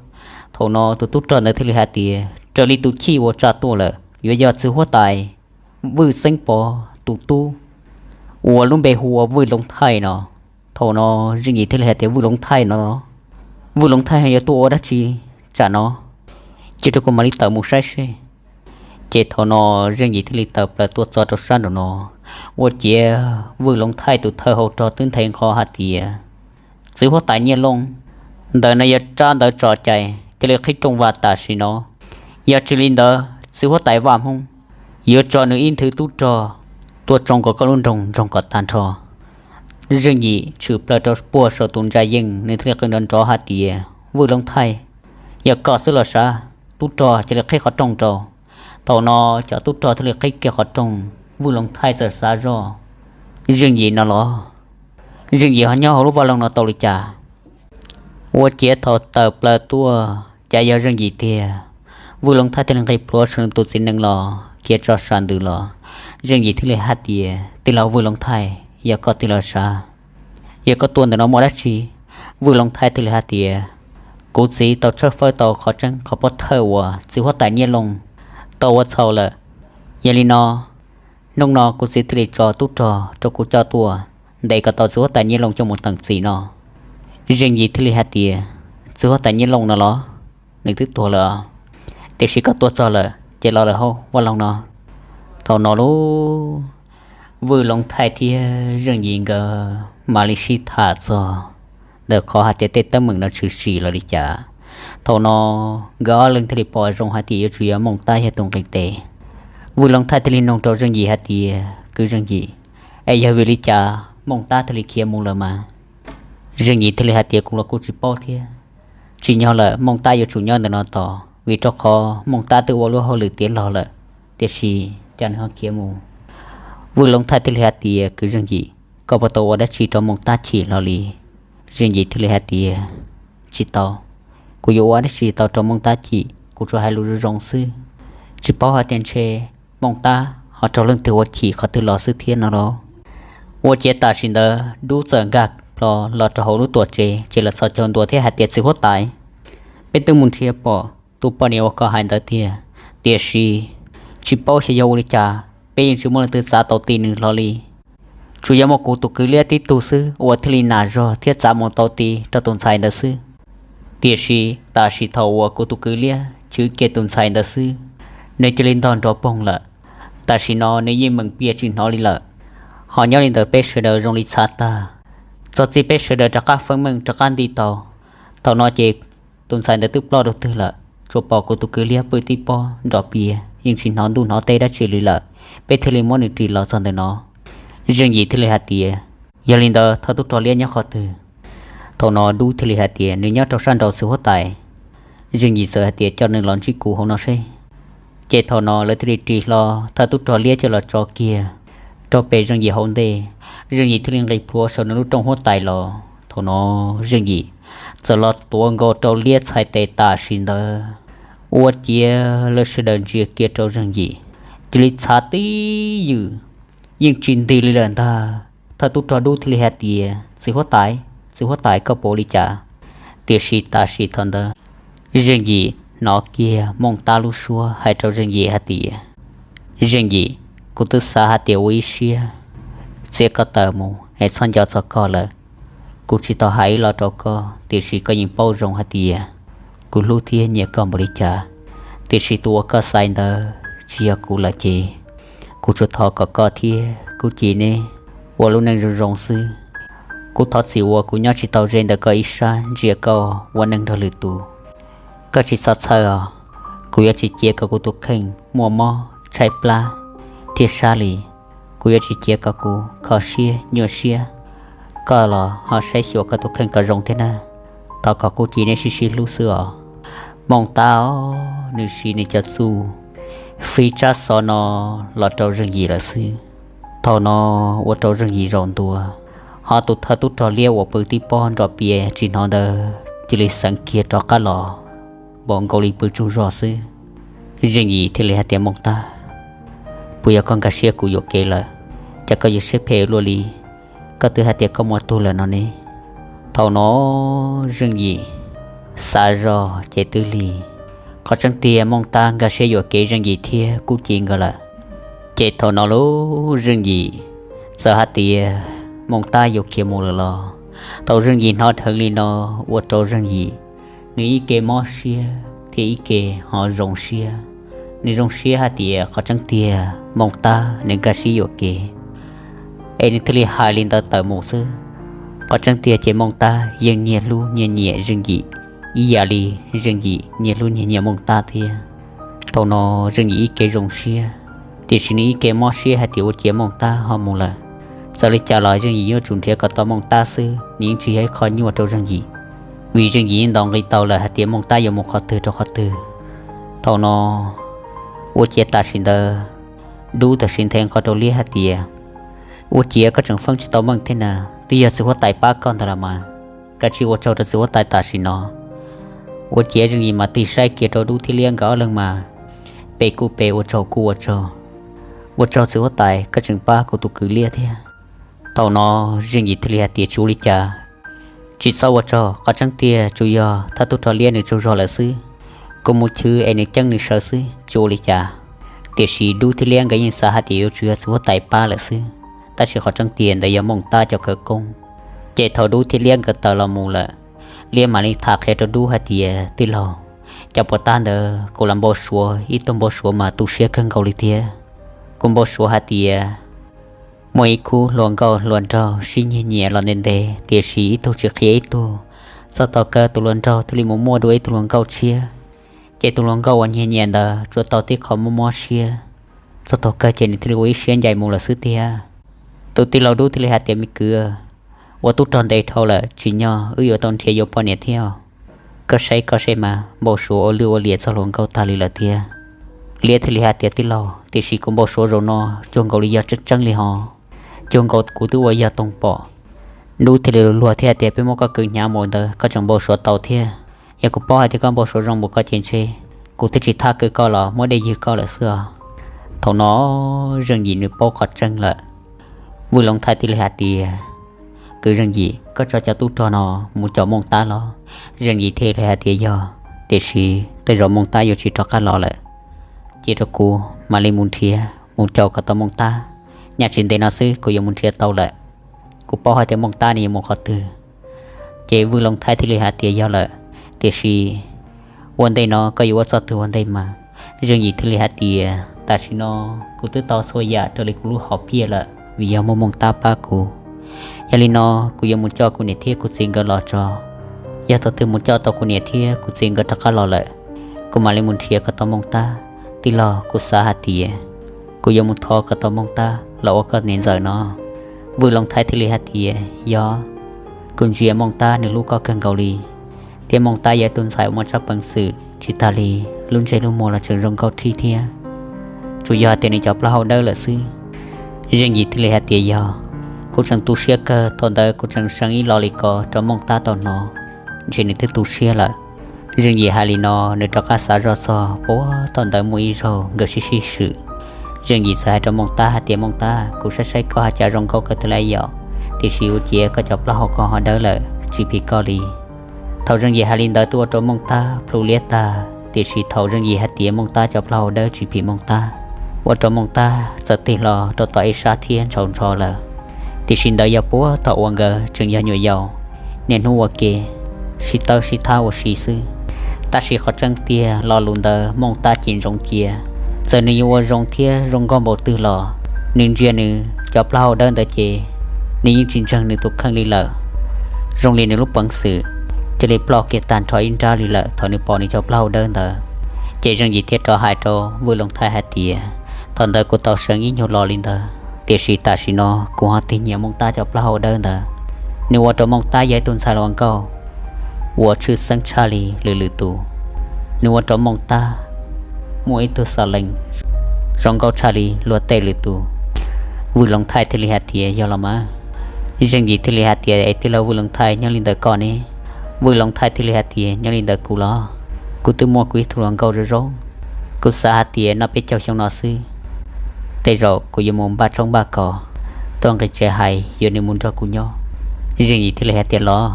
Thaum no tus tub rog ntawd thiaj li hais tias, raws li tus chij uas tsa tuaj lawm yuav yog txiv huab tais Vwj Xeeb Pov tus tub uas lub npe hu ua Vwj Loov Thaij no. Thaum no Zeej Yim thiaj li hais tias, Vwj Loov Thaij no, Vwj Loov Thaij yuav tuaj ua dab tsi tsam no? Cia rau kuv mam li tawm mus saib seb. Ces thaum no Zeej Yim thiaj li tawm plaws tuaj txog rau sab nraum no, ua ciav Vwj Loov Thaij tus thawj hau rog twb nthe nqho hais tias, txiv huab tais Nyiaj Looj, ntawm no yog rab ntawv tso cai, cia li qhib rooj vag tam sim no. Yog tsis li ntawd txiv huab tais Vaj Hmoob yuav tso nws ib nthwv tub rog tuaj tsoo kom koj lub nroog ntsoog kom tag nrho. Zeej Yim tshwm plaws rau puag saum tus ntsa yeej, nws thiaj li qw nrov nrov hais tias, Vwj Loov Thaij, yog koj xwb los sav, tub rog cia li qhib qhov rooj rau. Thaum no cov tub rog thiaj li qhib kiag qhov rooj, Vwj Loov Thaij txawm xav zoj, Zeej Yim no los, Zeej Yim ho nyob hauv lub vaj loog no tau li cas? Ua ciav thaum tawm plaws tuaj cas yog Zeej Yim tiag. Vwj Loov Thaij thiaj li nqis plhuav saum nws tus txiv nees los khiav tso sam ntws los. Zeej Yim thiaj li hais tias, tij laug Vwj Loov Thaij, yog koj tiag los sav? Yog koj tuaj ntawm no muaj dab tsi? Vwj Loov Thaij thiaj li hais tias, kuv txiv tau tshawb fawb tau qhov tseeb qhov pob thawj uas txiv huab tais Nyiaj Looj tau ua txhaum lawm. Yog li no, hnub no kuv txiv thiaj li tso tub rog rau kuv coj tuaj ntes kom tau txiv huab tais Nyiaj Looj coj mus teem txim no. Zeej Yim thiaj li hais tias, txiv huab tais Nyiaj Looj no los, nws twb tuag lawm, tiam sis koj tuaj txog lawm ces los lawm hauv vaj loog no. Thaum no lub Vwj Loov Thaij thiab Zeej Yim nkawd mam li sib tham txog ntawm qhov hais tias tej teeb meem no tshwm sim los li cas. Thaum no nkawd ob leeg thiaj li pom zoo hais tias yuav tsum yog Mooj Tab yog tus nqis tes. Vwj Loov Thaij thiaj li nug rau Zeej Yim hais tias, kwv Zeej Yim, es yog vim li cas Mooj Tab thiaj li khiav mus lawm mas? Zeej Yim thiaj li hais tias, kuv los kuj tsis paub thiab. Tsim nyog lawm, Mooj Tab yuav tsum nyob ntawm no tos, vim rau qhov Mooj Tab twb ua lub hauj lwm tiav los lawm. Tiam sis cas nws ho khiav mus? Vwj Loob Thaij thiaj li hais tias, Kwv Zeej Yim, koj puas tau ua dab tsi rau Mooj Tab chim hlo li? Zeej Yim thiaj li hais tias, Tsis tau, kuv yuav ua dab tsi tau rau Mooj Tab chim, kuv tsuas hais lus zoo zoo xwb. Tsis paub hais tias ntshe Mooj Tab ho raug leej twg ua chim qhov twg los xwb thiab no los. Ua ciav tam sim ntawd Dub txawm nkag plho los rau hauv lub tuam tsev ces los txhos caug ntua thiab hais tias, Txiv huab tais, peb twb mus nrhiav pom tus poj niam uas koj hais ntawd tiag, tiam sis tsis paub xyov yog ua li cas peb yeej tsis muaj leej twg txav tau ti nws hlo li. Tsuas yog muaj kuv tus kwv liab tib tug xwb uas thiaj li nam zog thiab txav mus tau ti rau tus ntxhais ntawd xwb. Tiam sis tam sim thaum uas kuv tus kwv liab chwv kiag tus ntxhais ntawd xwb, nws cia li ntog nrov poog lawm. Tam sim no nws yeej meem piam tsis hnov li lawm. Ho nyob li ntawd peb sawv daws zoo li txhav tag. Txog txij peb sawv daws rov qab feeb meej rov qab nti tau. Thaum no ces tus ntxhais ntawd twb ploj rau twg lawm, tsuas pom kuv tus kwv liab pw tib pob nrov piam, yeej tsis hnov ntuj hnov teb dab tsi li lawm. Peb thiaj li muab nws ris los txog ntawm no. Zeej Yim thiaj li hais tias, Yog li ntawd thawj tub rog liab nyob qhov twg? Thaum no Dub thiaj li hais tias, Nws nyob rau sab nraud txiv huab tais. Zeej Yim txawm hais tias, Coj nws los ntsib kuv hauv no seb. Ces thaum no lawv thiaj li ris hlo thawj tub rog liab coj los tso kiag rau pem Zeej Yim hauv ntej. Zeej Yim thiaj li nqis plhuav saum nws lub rooj huab tais los. Thaum no Zeej Yim txawm los tuav nkaus rau liab txhais tes tam sim ntawd. Ua ciav lawv sawv daws ntsia kiag rau Zeej Yim, cia li txhav tib ywm, yeej tsis nti li lawm ntag. Thawj tub rog Dub thiaj li hais tias, Txiv huab tais, txiv huab tais, koj puas ua li cas? Tiam sis tam sim thaum ntawd Zeej Yim hnov kiag Mooj Tab lub suab hais rau Zeej Yim hais tias, Zeej Yim, kuv twb xav hais tias ua ib siab txiav koj tawm mus es txhob nco txog koj lawm. Kuv tsis tau hais ib los rau koj, tiam sis koj yeej paub zoo hais tias kuv hlub thiab nyiam koj npaum li cas. Tiam sis tus uas koj xaiv ntawd tsis yog kuv lawm ces kuv tsuas thov kom koj thiab Kuj Ci neb ua lub neej zoo zoo xwb. Kuv thov txim uas kuv nyob tsis tau ze ntawm koj ib sab ntsia koj ua neej nrog lwm tus. Koj tsis txhob txhawj os, kuv yuav tsis cia kom kuv tus kheej muaj mob tshaib plab thiab sab li. Kuv yuav tsis cia kom kuv kho siab nyuaj siab. Koj los ho saib xyuas koj tus kheej kom zoo thiab na. Thov kom Kuj Ci neb sib sib hlub xwb os. Mooj Tab nws siv nws cov txuj fij tsab xov no los rau Zeej Yim lawm xwb. Thaum no ua rau Zeej Yim zaum ntua, ho tus thawj tub rog liab uas pw tib pob nrov piam tsis hnov ntawd cia li xeev kiag rov qab los npaum nkaus li pw tsaug zog xwb. Zeej Yim thiaj li hais tias, Mooj Tab, puas yog koj nkag siab kuv yuam kev lawm? Cas koj yuav siab phem luaj li? Koj twb hais tias koj muaj tug lawm no ne. Thaum no Zeej Yim xav zog ces twb lig. Qhov tseeb tiag Mooj Tab nkag siab yuam kev Zeej Yim thiab Kuj Ci nkawd lawm. Ces thaum no lub Zeej Yim txawm hais tias Mooj Tab yuav khiav mus lawm los. Thaum Zeej Yim hnov dheev li no ua rau Zeej Yim nws ib ke mob siab thiab ib ke ho zoo siab. Nws zoo siab hais tias qhov tseeb tiag Mooj Tab nws nkag siab yuam kev, es nws thiaj li hais li ntawd tawm mus xwb. Qhov tseeb tiag ces Mooj Tab yeej nyiag hlub nyiag nyiam Zeej Yim ib yam li Zeej Yim nyiag hlub nyiag nyiam Mooj Tab thiab. Thaum no Zeej Yim ib ke zoo siab, tiam sis nws ib ke mob siab hais tias ua ciav Mooj Tab ho mus lawm. Txawm li cas los Zeej Yim yuav tsum nrhiav kom tau Mooj Tab xwb, nws yeej tsis yog ib qho nyuaj rau Zeej Yim, vim Zeej Yim yeej ntaus nqi tau lawm hais tias Mooj Tab yuav mus qhov twg rau qhov twg. Thaum no ua ciav tam sim ntawd Dub tam sim nthe nqo rau Liab hais tias, Ua ciav koj tseem feeb tsis tau meej thiab na, twb yog txiv huab tais pab koj ntawd los mas. Kav tsij ua tsaug rau txiv huab tais tam sim no. Ua ciav Zeej Yim mas tig saib kiag rau Dub thiab Liab nkawd ob leeg mas peb kuj peb ua tsaug kuj ua tsaug. Ua tsaug txiv huab tais, koj tseem pab kuv tus kwv Liab thiab. Thaum no Zeej Yim thiaj li hais tias, Tsis ua li cas, tsis txhob ua tsaug, qhov tseeb tiag tsuas yog thawj tub rog Liab nws tsaug zog lawm xwb. Kuv mus chwv es nws ceeb nws sawv xwb, tsis ua li cas. Tiam sis Dub thiab Liab nkawd yeej xav hais tias yuav tsum yog txiv huab tais pab lawm xwb, tab sis qhov tseeb tiag ntawd yog Mooj Tab cov khawv koob. Ces thaum Dub thiab Liab nkawd tawm los mus lawm, Liab mam li tham qhia rau Dub hais tias, Tij laug, cov puas tag ntawd kuv los npau suav ib tug npau suav mas tu siab kawg nkaus li thiab. Kuv npau suav hais tias muaj ib khub hluas nkauj hluas nraug sib nyiag nyiam los ntev ntev, tiam sis ib tug tsis qhia ib tug. Txog thaum kawg tus hluas nraug thiaj li mus muaj dua ib tug hluas nkauj tshiab, ces tus hluas nkauj uas nyiag nyiam ntawd tsuas tau tib qho mob mob siab. Txog thaum kawg ces nws thiaj li ua ib siab ncaim mus lawm xwb tiag. Tus tij laug Dub thiaj li hais tias, Me kwv, ua tub rog ntev dhau lawm, tsim nyog wb yuav tau nrhiav yuav poj niam thiab. Koj saib koj seb mas, npau suav ua lwj ua liam txog hluas nkauj tag li lawm thiab. Liab thiaj li hais tias, Tij laug, tiam sis kuv npau suav zaum no cuag nkaus li yog tseeb tseeb li hos. Cuag nkaus kuv twb ua yog toog pom. Dub thiaj li luag thiab hais tias, Peb muab koj kwv hnyav mus ntawd koj tseem npau suav tau thiab. Yog kuv paub hais tias koj npau suav zoo npaum ko ces ntshe kuv twb tsis thab kwv koj los muab dej ywg koj lawm xwb os. Thaum no Zeej Yim nws paub qhov tseeb lawm. Vwj Loov Thaij thiaj li hais tias, Kwv Zeej Yim, koj tso cov tub rog no mus coj Mooj Tab los. Zeej Yim thiaj li hais tias, Yog, tiam sis tej zaum Mooj Tab yuav tsis rov qab los lawm. Cia rau kuv mam li mus nrhiav mus coj kom tau Mooj Tab. Nyaj tsis ntev no xwb kuv yuav mus nrhiav tau lawm. Kuv paub hais tias Mooj Tab nws yuav mus qhov twg. Ces Vwj Looj Thaib thiaj li hais tias, Yog lawm, tiam sis ua ntej no koj yuav ua txoj twg ua ntej mas? Zeej Yim thiaj li hais tias, Tam sim no kuv twb tau txhua yam raws li kuv lub hom phiaj lawm vim yog muaj Mooj Tab pab kuv. Yog li no kuv yuav mus coj kuv niam thiab kuv txiv nkawd los tso. Yog thaum twg mus coj tau kuv niam thiab kuv txiv nkawd rov qab los lawm, kuv mam li mus nrhiav kom tau Mooj Tab. Tij laug, kuv xav hais tias kuv yuav mus thov kom tau Mooj Tab los ua koj niam ntxawm no. Vwj Looj Thaib thiaj li hais tias, Yog, kuv ntsia Mooj Tab nws hlub koj kawg nkaus li, thiab Mooj Tab yog ib tug ntxhais uas muaj tsab peev xwm tsis tas li, lub ntsej lub muag los tseem zoo nkauj rhib thiab. Tsuas yog tias nws cov plaub hau dawb lawm xwb. Zeej Yim thiaj li hais tias, Yog, kuv tseem tu siab kawg, thaum ntawd kuv tseem seev ib lo li ko rau Mooj Tab tau hnov, ntshe nws twb tu siab lawm. Zeej Yim hais li no nws rov qab xav zoj txog puag thaum ntawd muaj ib zaug nkawd sib sib swm. Zeej Yim txawm hais rau Mooj Tab hais tias, Mooj Tab, kuv saib saib koj hais cas zoo nkauj kawg tiag li yom, tiam sis ua ciav koj cov plaub hau ko ho dawb lawm tsis phim koj li. Thaum Zeej Yim hais li ntawd twb ua rau Mooj Tab plhu liab tag, tiam sis thaum Zeej Yim hais tias Mooj Tab cov plaub hau dawb tsis phim Mooj Tab, ua rau Mooj Tab txawm tig hlo rau tom ib sab thiab ntshaus ntsho lawm. Tiam sis ntawd yog puag thaum uas nkawd tseem yog nyuam yaus, niaj hnub ua ke sib tawb sib thab ua si xwb. Tab sis qhov tseeb tiag lo lus ntawd Mooj Tab cim ntsoov cia, txawm nws yuav ua zoo thiab zoo nkauj npaum twg los nws ntsia nws cov plaub hau dawb ntawd ces nws yeej tsis ntseeg nws tus kheej li lawm. Zoo li nws lub peev xwm cia li ploj kiag tag nrho ib nrab li lawm thaum nws pom nws cov plaub hau dawb ntawd. Ces Zeej Yim thiaj rov hais rau Vwj Looj Thaib hais tias, Thaum ntawd kuv tau seev ib nyuag lo li ntawd, tiam sis tam sim no kuv ho tig nyiam Mooj Tab cov plaub hau dawb ntawd. Nws ua rau Mooj Tab yog ib tug ntxhais hluas nkauj uas tshwj xeeb tshaj li lwm lwm tus. Nws ua rau Mooj Tab muaj ib tug xav lees zoo nkauj tshaj li luag tej lwm tus. Vwj Looj Thaib thiaj li hais tias, Yog los mas. Zeej Yim thiaj li hais tias, Es tij laug Vwj Looj Thaib, nyob li ntawm koj ne? Vwj Looj Thaib thiaj li hais tias, Nyob li ntawm kuv los kuv twb muaj kuv ib tug hluas nkauj zoo zoo. Kuv xav hais tias noj peb caug xyoo no xwb, tej zaum kuv yuav mus npaj tshoob npaj kos tuaj nqis tsev hais yuav nws mus nrog kuv nyob. Zeej Yim thiaj li hais tias, Los,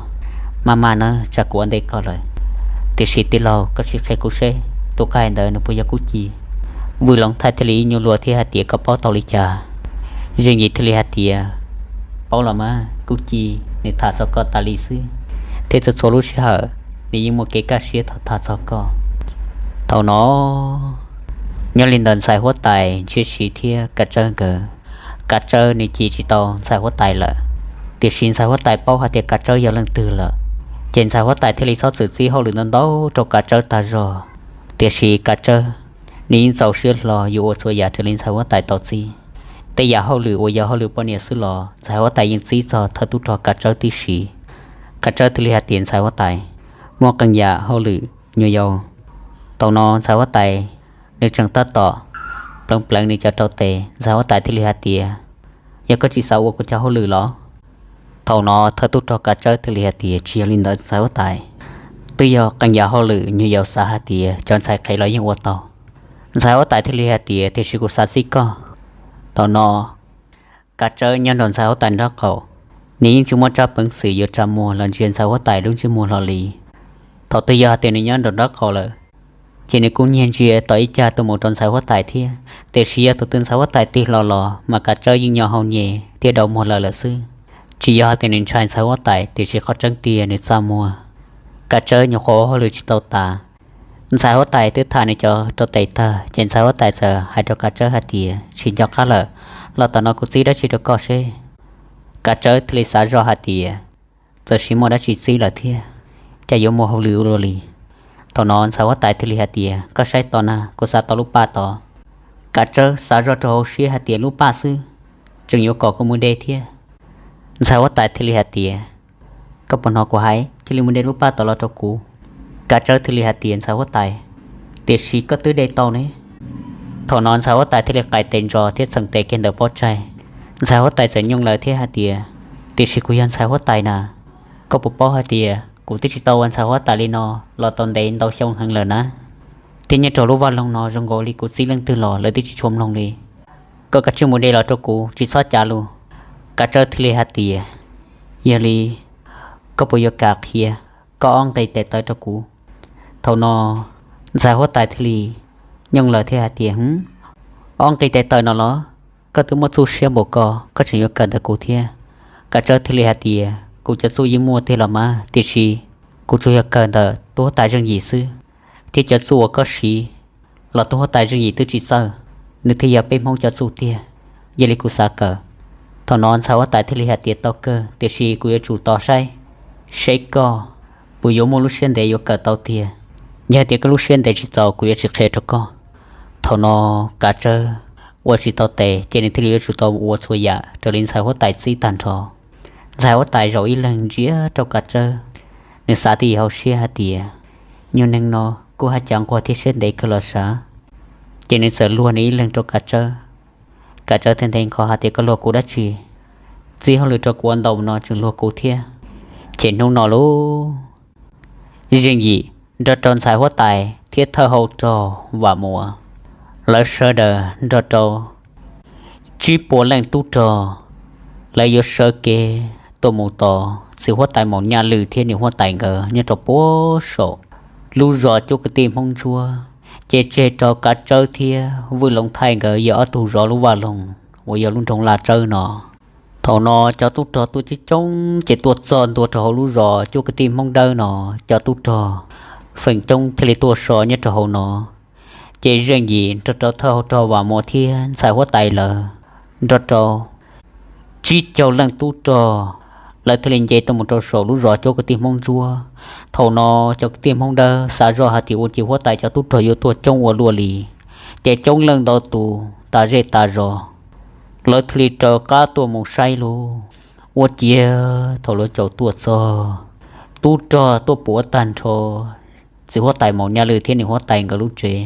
maj maj nawb, tsam kuv ua ntej koj lawm. Tiam sis tij laug, koj sim qhia kuv seb tus kab hais ntawd nws puas yog Kub Ci? Vwj Looj Thaib thiaj li ib nyuag luag thiab hais tias, Koj paub tau li cas? Zeej Yim thiaj li hais tias, Paub los mas, Kub Ci nws tham txog koj tas li xwb, thiab txhua txhua lub sij hawm nws yeej muaj kev kaj siab tham tham txog koj. Thaum no nyob li ntawm ntxhais huab tais Ntshiab Siv thiab Kav Tsawb nkawd, Kav Tsawb nws cim tsis tau ntxhais huab tais lawm, tiam sis ntxhais huab tais paub hais tias Kav Tsawb yog leej twg lawm, ces ntxhais huab tais thiaj li txhob txwm txib hauj lwm ntau ntau rau Kav Tsawb tag zog. Tiam sis Kav Tsawb nws yeej txaus siab hlo yuav ua txhua yam raws li ntxhais huab tais tau txib. Tej yam hauj lwm uas yog hauj lwm poj niam xwb los ntxhais huab tais yeej txib txog thawj tub rog Kav Tsawb tib si. Kav Tsawb thiaj li hais tias, Ntxhais huab tais, muaj qee yam hauj lwm nyuam yaus. Thaum no ntxhais huab tais nws tseem tab tom pleev pleev nws cov rau tes, ntxhais huab tais thiaj li hais tias, Yog koj tsis xav ua kuv cov hauj lwm los? Thaum no thawj tub rog Kav Tsawb thiaj li hais tias, Tsis yog li ntawd ntxhais huab tais, twb yog qee yam hauj lwm nyuam yaus xav hais tias cov ntxhais qhev los yeej ua tau. Ntxhais huab tais thiaj li hais tias, Tiam sis kuv xav txib koj. Thaum no Kav Tsawb nyob nrog ntxhais huab tais nraub qaum, nws yeej tsis muaj tsab peev xwm yuav tsa muag los ntsia ntxhais huab tais lub ntsej muag hlo li. Thaum twg yog tias nws nyob nraum nraub qaum lawm, ces nws kuj nyiag ntsia tom ib cag tuaj mus rau ntxhais huab tais thiab. Tiam sis yog tus twg ntxhais huab tais tig hlo los mas Kav Tsawb yeej nyo hau nyem thiab dau muag lawm lawm xwb. Tsis yog hais tias nws ntshai ntxhais huab tais, tiam sis qhov tseeb tiag nws txaj muag. Kav Tsawb nyuam qhuav ua hauj lwm tsis tau tas, ntxhais huab tais twb tham nws cov rau tes tag, ces ntxhais huab tais txawm hais rau Kav Tsawb hais tias, Tsis nco qab lawm, los tom no kuv txib dab tsi rau koj seb. Kav Tsawb thiaj li xav zoj hais tias, Txawm sis muaj dab tsi txib lawm thiab, cas yuav muaj hauj lwm ua luaj li. Thaum no ntxhais huab tais thiaj li hais tias, Koj saib tod na, kuv xav tau lub paj tod. Kav Tsawb xav zoj rau hauv siab hais tias, Lub paj xwb, tseem yuav kom kuv mus de thiab. Ntxhais huab tais thiaj li hais tias, Koj puas hnov kuv hais, cia li mus de lub paj tod los rau kuv. Kav Tsawb thiaj li hais tias, Ntxhais huab tais, tiam sis koj twb de tau ne. Thaum no ntxhais huab tais thiaj li qais tes ntsos thiab txheem tes kiag ntawm pob tsaig. Ntxhais huab tais txawm nyooj lawv thiab hais tias, Tiam sis kuv yog ntxhais huab tais na, koj puas paub hais tias kuv twb tsis tau ua ntxhais huab tais li no los tau ntev ntau xyoo heev lawm na, thiab nyob rau lub vaj loog no zoo nkaus li kuv txib leej twg los lawv twb tsis tshua mloog li. Koj kav tsij mus de los rau kuv, tsis txhob cav lus. Kav Tsawb thiaj li hais tias, Yog li, koj puas yuav kam qhia koj ob nqi tes taw rau kuv? Thaum no ntxhais huab tais thiaj li nyooj lawv thiab hais tias, Hwv, ob nqi tes taw no los? Koj twb muaj txuj siab npaum ko, koj tseem yuav kawm ntawm kuv thiab? Kav Tsawb thiaj li hais tias, Kuv cov txuj yeej muaj tiag los mas, tiam sis kuv tsuas yog kawm ntawm tus huab tais Zeej Yim xwb, thiab cov txuj uas koj siv los tus huab tais Zeej Yim twb tsis txawj, nws thiaj yog peb Hmoob cov txuj tiag, yog li kuv xav kawm. Thaum no ntxhais huab tais thiaj li hais tias, Tau kawg, tiam sis kuv yuav tsum tos saib seb koj puas yuav muaj lub siab ntev yuav kawm tau tiag. Yog hais tias koj lub siab ntev tsis txaus kuv yuav tsis qhia rau koj. Thaum no Kav Tsawb ua tsis tau tes ces nws thiaj li yuav tsum tau ua txhua yam raws li ntxhais huab tais txib tag nrho. Ntxhais huab tais zaum ib leeg ntsia rau Kav Tsawb, nws xav tib hauv siab hais tias, Nyuag neeg no kuj haj cav nquag thiab siab ntev kawg los sav. Ces nws txawm luag nws ib leeg rau Kav Tsawb. Kav Tsawb thiaj nthe nqho hais tias, Koj luag kuv dab tsi? Txib hauj lwm rau kuv ua ntau no tseem luag kuv thiab. Ces hnub no lauj, Zeej Yim nrog rau ntxhais huab tais thiab thawj hau rog Vam Muas, lawv sawv daws nrog rau tsib puas leej tub rog, lawv yuav sawv kev tuaj mus tos txiv huab tais Maum Nyaj Lwm thiab niam huab tais nkawd nyob rau puag saum lub zos cuab kwv tij Hmoob Ntsuab, ces tseg rau Kav Tsawb thiab Vwj Loov Thaij nkawd yog ob tug zov lub vaj loog uas yog lub nroog Laj Tsawb no. Thaum no cov tub rog tuaj coob coob ces tuaj txog ntua rau hauv lub zos cuab kwv tij Hmoob Dawb no, cov tub rog feem coob thiaj li tuaj so nyob rau hauv no. Ces Zeej Yim nrog rau thawj hau rog Vam Muas thiab ntxhais huab tais lawv nrog rau tsib caug leej tub rog, lawv thiaj li nce tuaj mus rau saum lub zos cuab kwv tij Hmoob Ntsuab. Thaum no cov kwv tij Hmoob Dawb xav zoj hais tias ua cas huab tais cov tub rog yuav tuaj coob ua luaj li, ces coob leej ntau tus tas zej tas zos, lawv thiaj li raws qab tuaj mus saib lauj. Ua ciav thaum lawv tsaus tuaj txog, tub rog tuaj puav tag nrho txiv huab tais Maum Nyaj Lwm thiab niam huab tais nkawd lub tsev.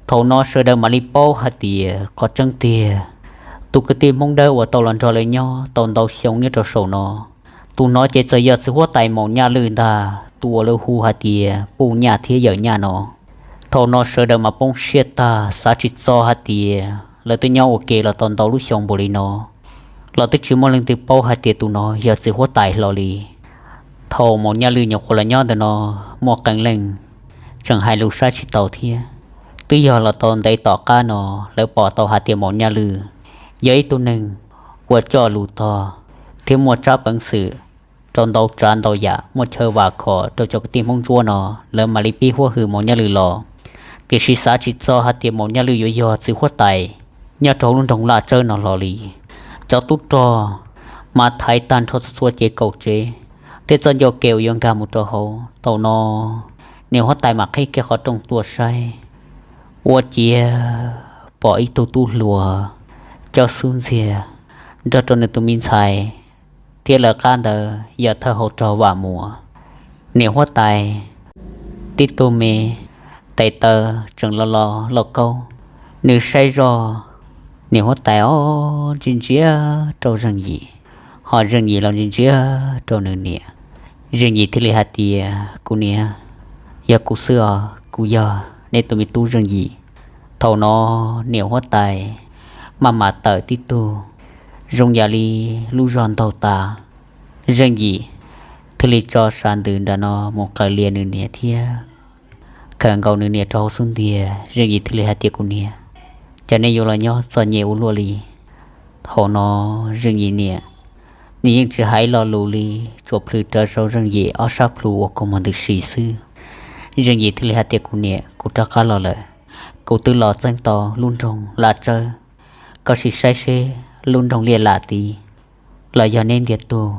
Thaum no sawv daws mam li paub hais tias qhov tseeb tiag, tus kwv tij Hmoob Dawb uas tau los nrog lawv nyob tau ntau xyoo nyob rau saum no, tus no ces txawm yog txiv huab tais Maum Nyaj Lwm ntag, tus uas lawv hu hais tias Puj Nyaj thiab Yawm Nyaj no. Thaum no sawv daws mas poob siab tag, xav tsis txog hais tias lawv twb nyob ua ke los tau ntau lub xyoo npaum li no los twb tsis muaj leej twg paub hais tias tus no yog txiv huab tais hlo li. Thaum Maum Nyaj Lwm nyuam qhuav los nyob ntawm no muaj qee leej tseem hais lus saib tsis taus thiab. Twb yog los tau ntev tom qab no lawv pom tau hais tias Maum Nyaj Lwm yog ib tug neeg uas coj lus tog thiab muaj tsab peev xwm rau ntau tsav ntau yam, muaj chaw vam khom rau cov kwv tij Hmoob Ntsuab no, lawv mam li pib huab hwm Maum Nyaj Lwm los. Tiam sis xav tsis txog hais tias Maum Nyaj Lwm yuav yog txiv huab tais nyob rau hauv lub nroog Laj Tsawb no hlo li. Cov tub rog mas thaiv tag nrho txhua txhua cev kaum tsev thiab txoj ncauj ke uas yuav nkag mus rau hauv. Thaum no niam huab tais mam qhib kiag qhov rooj tuaj saib, ua ciav pom ib tug tub hluas coj xub ntxiag nrog rau nws tus me ntxhais thiab lawv qab ntawd yog thawj hau rog Vam Muas. Niam huab tais tib tug me tes taw tseem lo lo lauj kaub, nws saib zoj niam huab tais ob ntsia ntsia rau Zeej Yim, ho Zeej Yim los ntsia ntsia rau nws niam. Zeej Yim thiaj li hais tias, Kuv niam, yog kuv xwb os, kuv yog nej tus me tub Zeej Yim. Thaum no niam huab tais maj mam tawm tib tug zoo yam li lub zog ntaug tas. Zeej Yim thiaj li tso sam ntws nram no mus qaws lias nws niam thiab khawm nkaus nws niam rau hauv xub ntiag. Zeej Yim thiaj li hais tias, Kuv niam, cas nej yuav los nyob txom nyem ua luaj li? Thaum no Zeej Yim niam nws yeej tsis hais lo lus li, tsuas plhws rawv saum Zeej Yim ob sab plhu ua kua muag ntws si xwb. Zeej Yim thiaj li hais tias, Kuv niam, kuv rov qab los lawm. Kuv twb los txeeb tau lub nroog Laj Tsawb, koj sim saib seb lub nroog Liaj Lam tid los yog neb ntiag tug.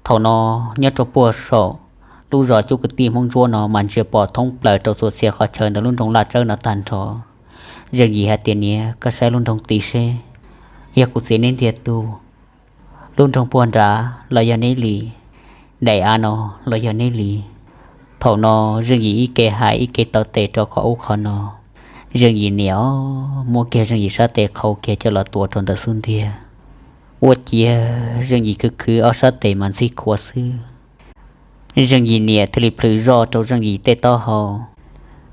Thaum no nyob rau puag saum lub zos cuab kwv tij Hmoob Ntsuab no mas ntsia pom thoob plaws rau txhua txhia qhov chaw ntawm lub nroog Laj Tsawb no tag nrho. Zeej Yim hais tias, Niam, koj saib lub nroog tid seb yog kuv txiv neb ntiag tug. Lub nroog puag nrad los yog neb li, daim av no los yog neb li. Thaum no Zeej Yim ib ke hais ib ke taw tes rau qhov ub qhov no. Zeej Yim niam muab kiag Zeej Yim sab tes qhau kiag coj los tuav rau ntawm xub ntiag. Ua ciav Zeej Yim khwv khwv ob sab tes mas ntxig khuav xwb. Zeej Yim niam thiaj li plhws zoj rau Zeej Yim tej taub hau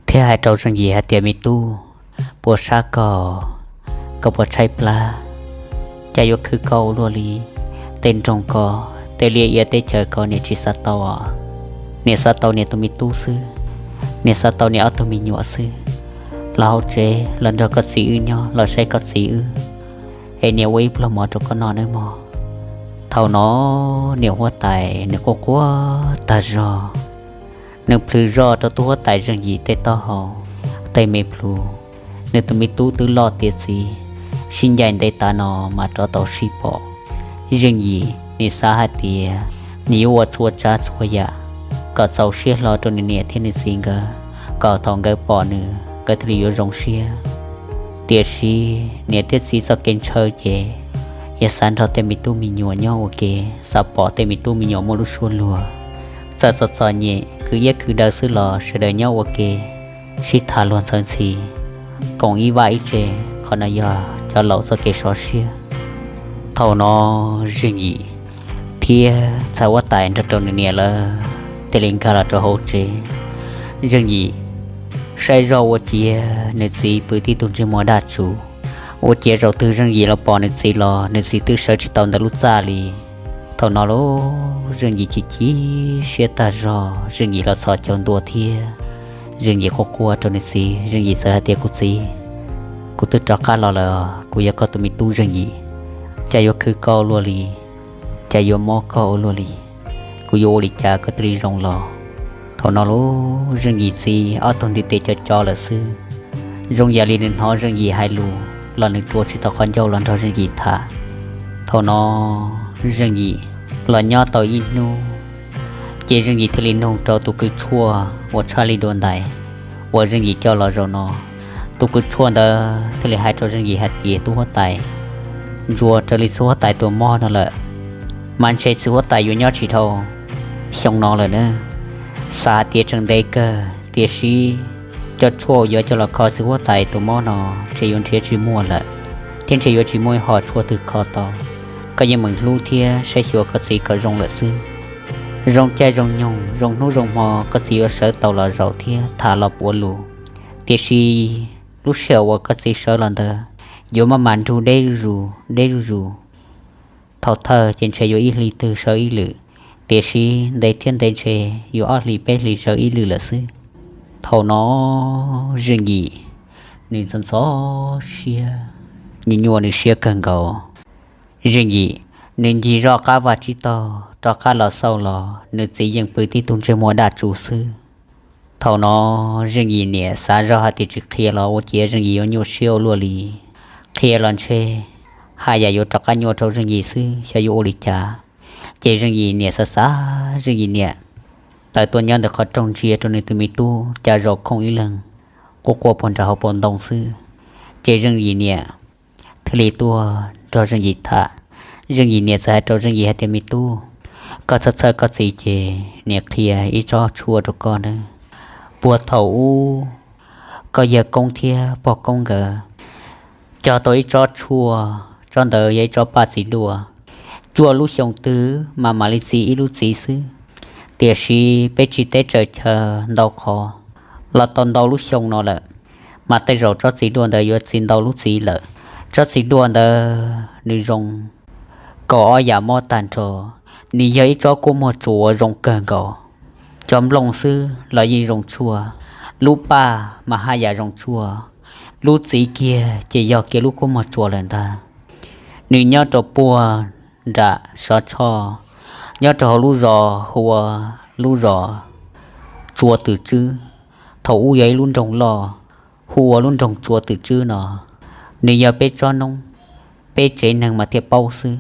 thiab hais rau Zeej Yim hais tias, Me tub, puas sab koj? Koj puas tshaib plab? Cas yuav khwv koj ua luaj li? Tej nroog ko, tej liaj ia teb chaws ko niam tsis xav tau. Niam xav tau niam tus me tub xwb, niam xav tau niam ob tug me nyuam xwb. Los hauv tsev los nrog koj txiv wb nyob, los saib koj txiv wb, es niam ua ib pluag mov rau koj noj nawb mog. Thaum no niam huab tais nws quaj quaj tag zog, nws plhws zoj rau tub huab tais Zeej Yim tej taub hau, tej me plhu. Nws tus me tub twb loj tiav txiv, sib ncaim ntev tav no mas rov tau sib pom. Zeej Yim nws xav hais tias nws yuav ua txhua tsav txhua yam kom txaus siab hlo rau nws niam thiab nws txiv nkawd, kom thaum nkawd pom nws nkawd thiaj li yuav zoo siab. Tiam sis niam thiab txiv txoj kev ntshaw ces yog xav nrog tej me tub me nyuam nyob ua ke, xav pom tej me tub me nyuam muaj lub suab luag. Txawm txom txom nyem khwv iab khwv daw xwb los sawv daws nyob ua ke, sib tham luag ntxhawv ntxhi, koom ib vaj ib tse. Qhov no yog cov laus txoj kev sov siab. Thaum no Zeej Yim thiab ntxhais huab tais nrog rau nws niam lawv thiaj li nkag los rau hauv tsev. Zeej Yim saib zoj ua ciav nws txiv pw tib tug ntsej muag daj tsuv. Ua ciav zaum twg Zeej Yim los pom nws txiv los nws txiv twb sawv tsis tau ntawm lub txaj li. Thaum no los Zeej Yim chim chim siab tag zog, Zeej Yim los txhos caug ntua thiab. Zeej Yim quaj quaj rau nws txiv, Zeej Yim txawm hais tias, Kuv txiv, kuv twb rov qab los lawm, kuv yog koj tus me tub Zeej Yim. Cas yuav khwv koj ua luaj li? Cas yuav mob koj ua luaj li? Kuv yuav ua li cas koj thiaj li zoo los? Thaum no los Zeej Yim txiv ob tug ntiv tes co co lawm xwb. Zoo yam li nws hnov Zeej Yim hais lus los nws rua tsis tau qhov ncauj los nrog Zeej Yim tham. Thaum no Zeej Yim los nyob tau ib hnub, ces Zeej Yim thiaj li nug rau tus kws tshuaj uas tshaj li dua ntais uas Zeej Yim coj los zaum no. Tus kws tshuaj ntawd thiaj li hais rau Zeej Yim hais tias, Tub huab tais, ntsuas raws li txiv huab tais tus mob no lawm, mas ntshe txiv huab tais yuav nyob tsis dhau xyoo no lawm na. Xav hais tias tseem ntev kawg, tiam sis cov tshuaj yuav coj los kho txiv huab tais tus mob no ntshe yuav nrhiav tsis muaj lawm, thiab ntshe yuav tsis muaj ib hom tshuaj twg kho tau. Koj yeej meem hlub thiab saib xyuas koj txiv kom zoo lawm xwb. Zoo caij zoo nyoog, zoo hnub zoo hmo koj txiv yuav sawv tau los zaum thiab tham los puav lus. Tiam sis lub sij hawm uas koj txiv sawv los ntawd yuav maj mam nrug deb zuj zus, deb zuj zus. Thaum thawj ces ntshe yuav ib hlis twg sawv ib lwm, tiam sis ntev thiab ntev ntshe yuav ob hlis peb hlis sawv ib lwm lawm xwb. Thaum no Zeej Yim nws ntxhov ntxhov siab, nyuaj nyuaj nws siab kawg nkaus. Zeej Yim nws ncig zoj qab vaj tsib taug rov qab los xauj los nws txiv yeej pw tib tug ntsej muag daj tsuv xwb. Thaum no Zeej Yim niam xav zoj hais tias tsis qhia los ua ciav Zeej Yim yuav nyuaj siab ua luaj li. Qhia los ntshe haj yam yuav rov qab nyuaj rau Zeej Yim xwb, xyov yuav ua li cas. Ces Zeej Yim niam xav xav, Zeej Yim niam tawm tuaj nyob ntawm qhov rooj ntsia rau nws tus me tub cas zaum khooj ib leeg quaj quaj puag nram hauv paus ntoo xwb. Ces Zeej Yim niam thiaj li tuaj nrog Zeej Yim tham. Zeej Yim niam txawm hais rau Zeej Yim hais tias, Me tub, koj txhawj txhawj koj txiv ces niam qhia ib tsob tshuaj rau koj nawb. Puag thaum ub koj yawg koob thiab pog koob nkawd cog tau ib tsob tshuaj, tsob ntawd yog ib tsob paj txiv duaj. Cuaj lub xyoo twg mas mam li txi ib lub txiv xwb, tiam sis peb tsis teb tsaws chaw ntau qhov los tau ntau lub xyoo no lawm, mas tej zaum tsob txiv duaj ntawd yuav txi ntau lub txiv lawm. Tsob txiv duaj ntawd nws zoo kaum ob yam mob tag nrho. Nws yog ib tsob kuab muag tsuas zoo kawg nkaus. Cov nplooj xwb los yeej zoo tshuaj, lub paj mas haj yam zoo tshuaj, lub txiv kiag ces yog kiag lub kuab muag tsuas lawm ntag. Nws nyob rau puag nram Sov Tshoj, nyob rau hauv lub zos hu ua lub zos Tsua Twm Tswb. Thaum ub yog ib lub nroog loj hu ua lub nroog Tsua Twm Tswb no. Nws yog peb tsob noob, peb tsev neeg mas thiaj paub xwb.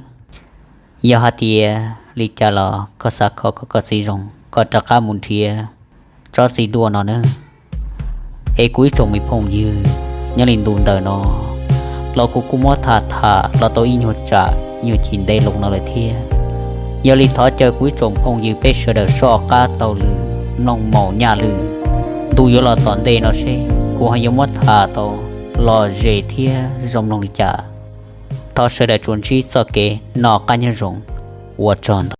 Yog hais tias li cas los koj xav kho koj txiv zoo, koj rov qab mus nrhiav tsob txiv duaj no nawb. Es kuv ib tsoom me phooj ywg, nyob li ntu ntawm no los kuv kuj muab tham tham los tau ib nyuag tsam ib nyuag chim ntev loo no lawm thiab. Yog li thov caw kuv ib tsoom phooj ywg peb sawv daws soj qab taug lw, mloog maum nyaj lwm. Ntu yuav los tom ntej no seb kuv ho yuav muab tham tau lom zem thiab zoo mloog li cas. Thov sawv daws tsuas ntsib txoj kev noj qab nyob zoo, ua tsaug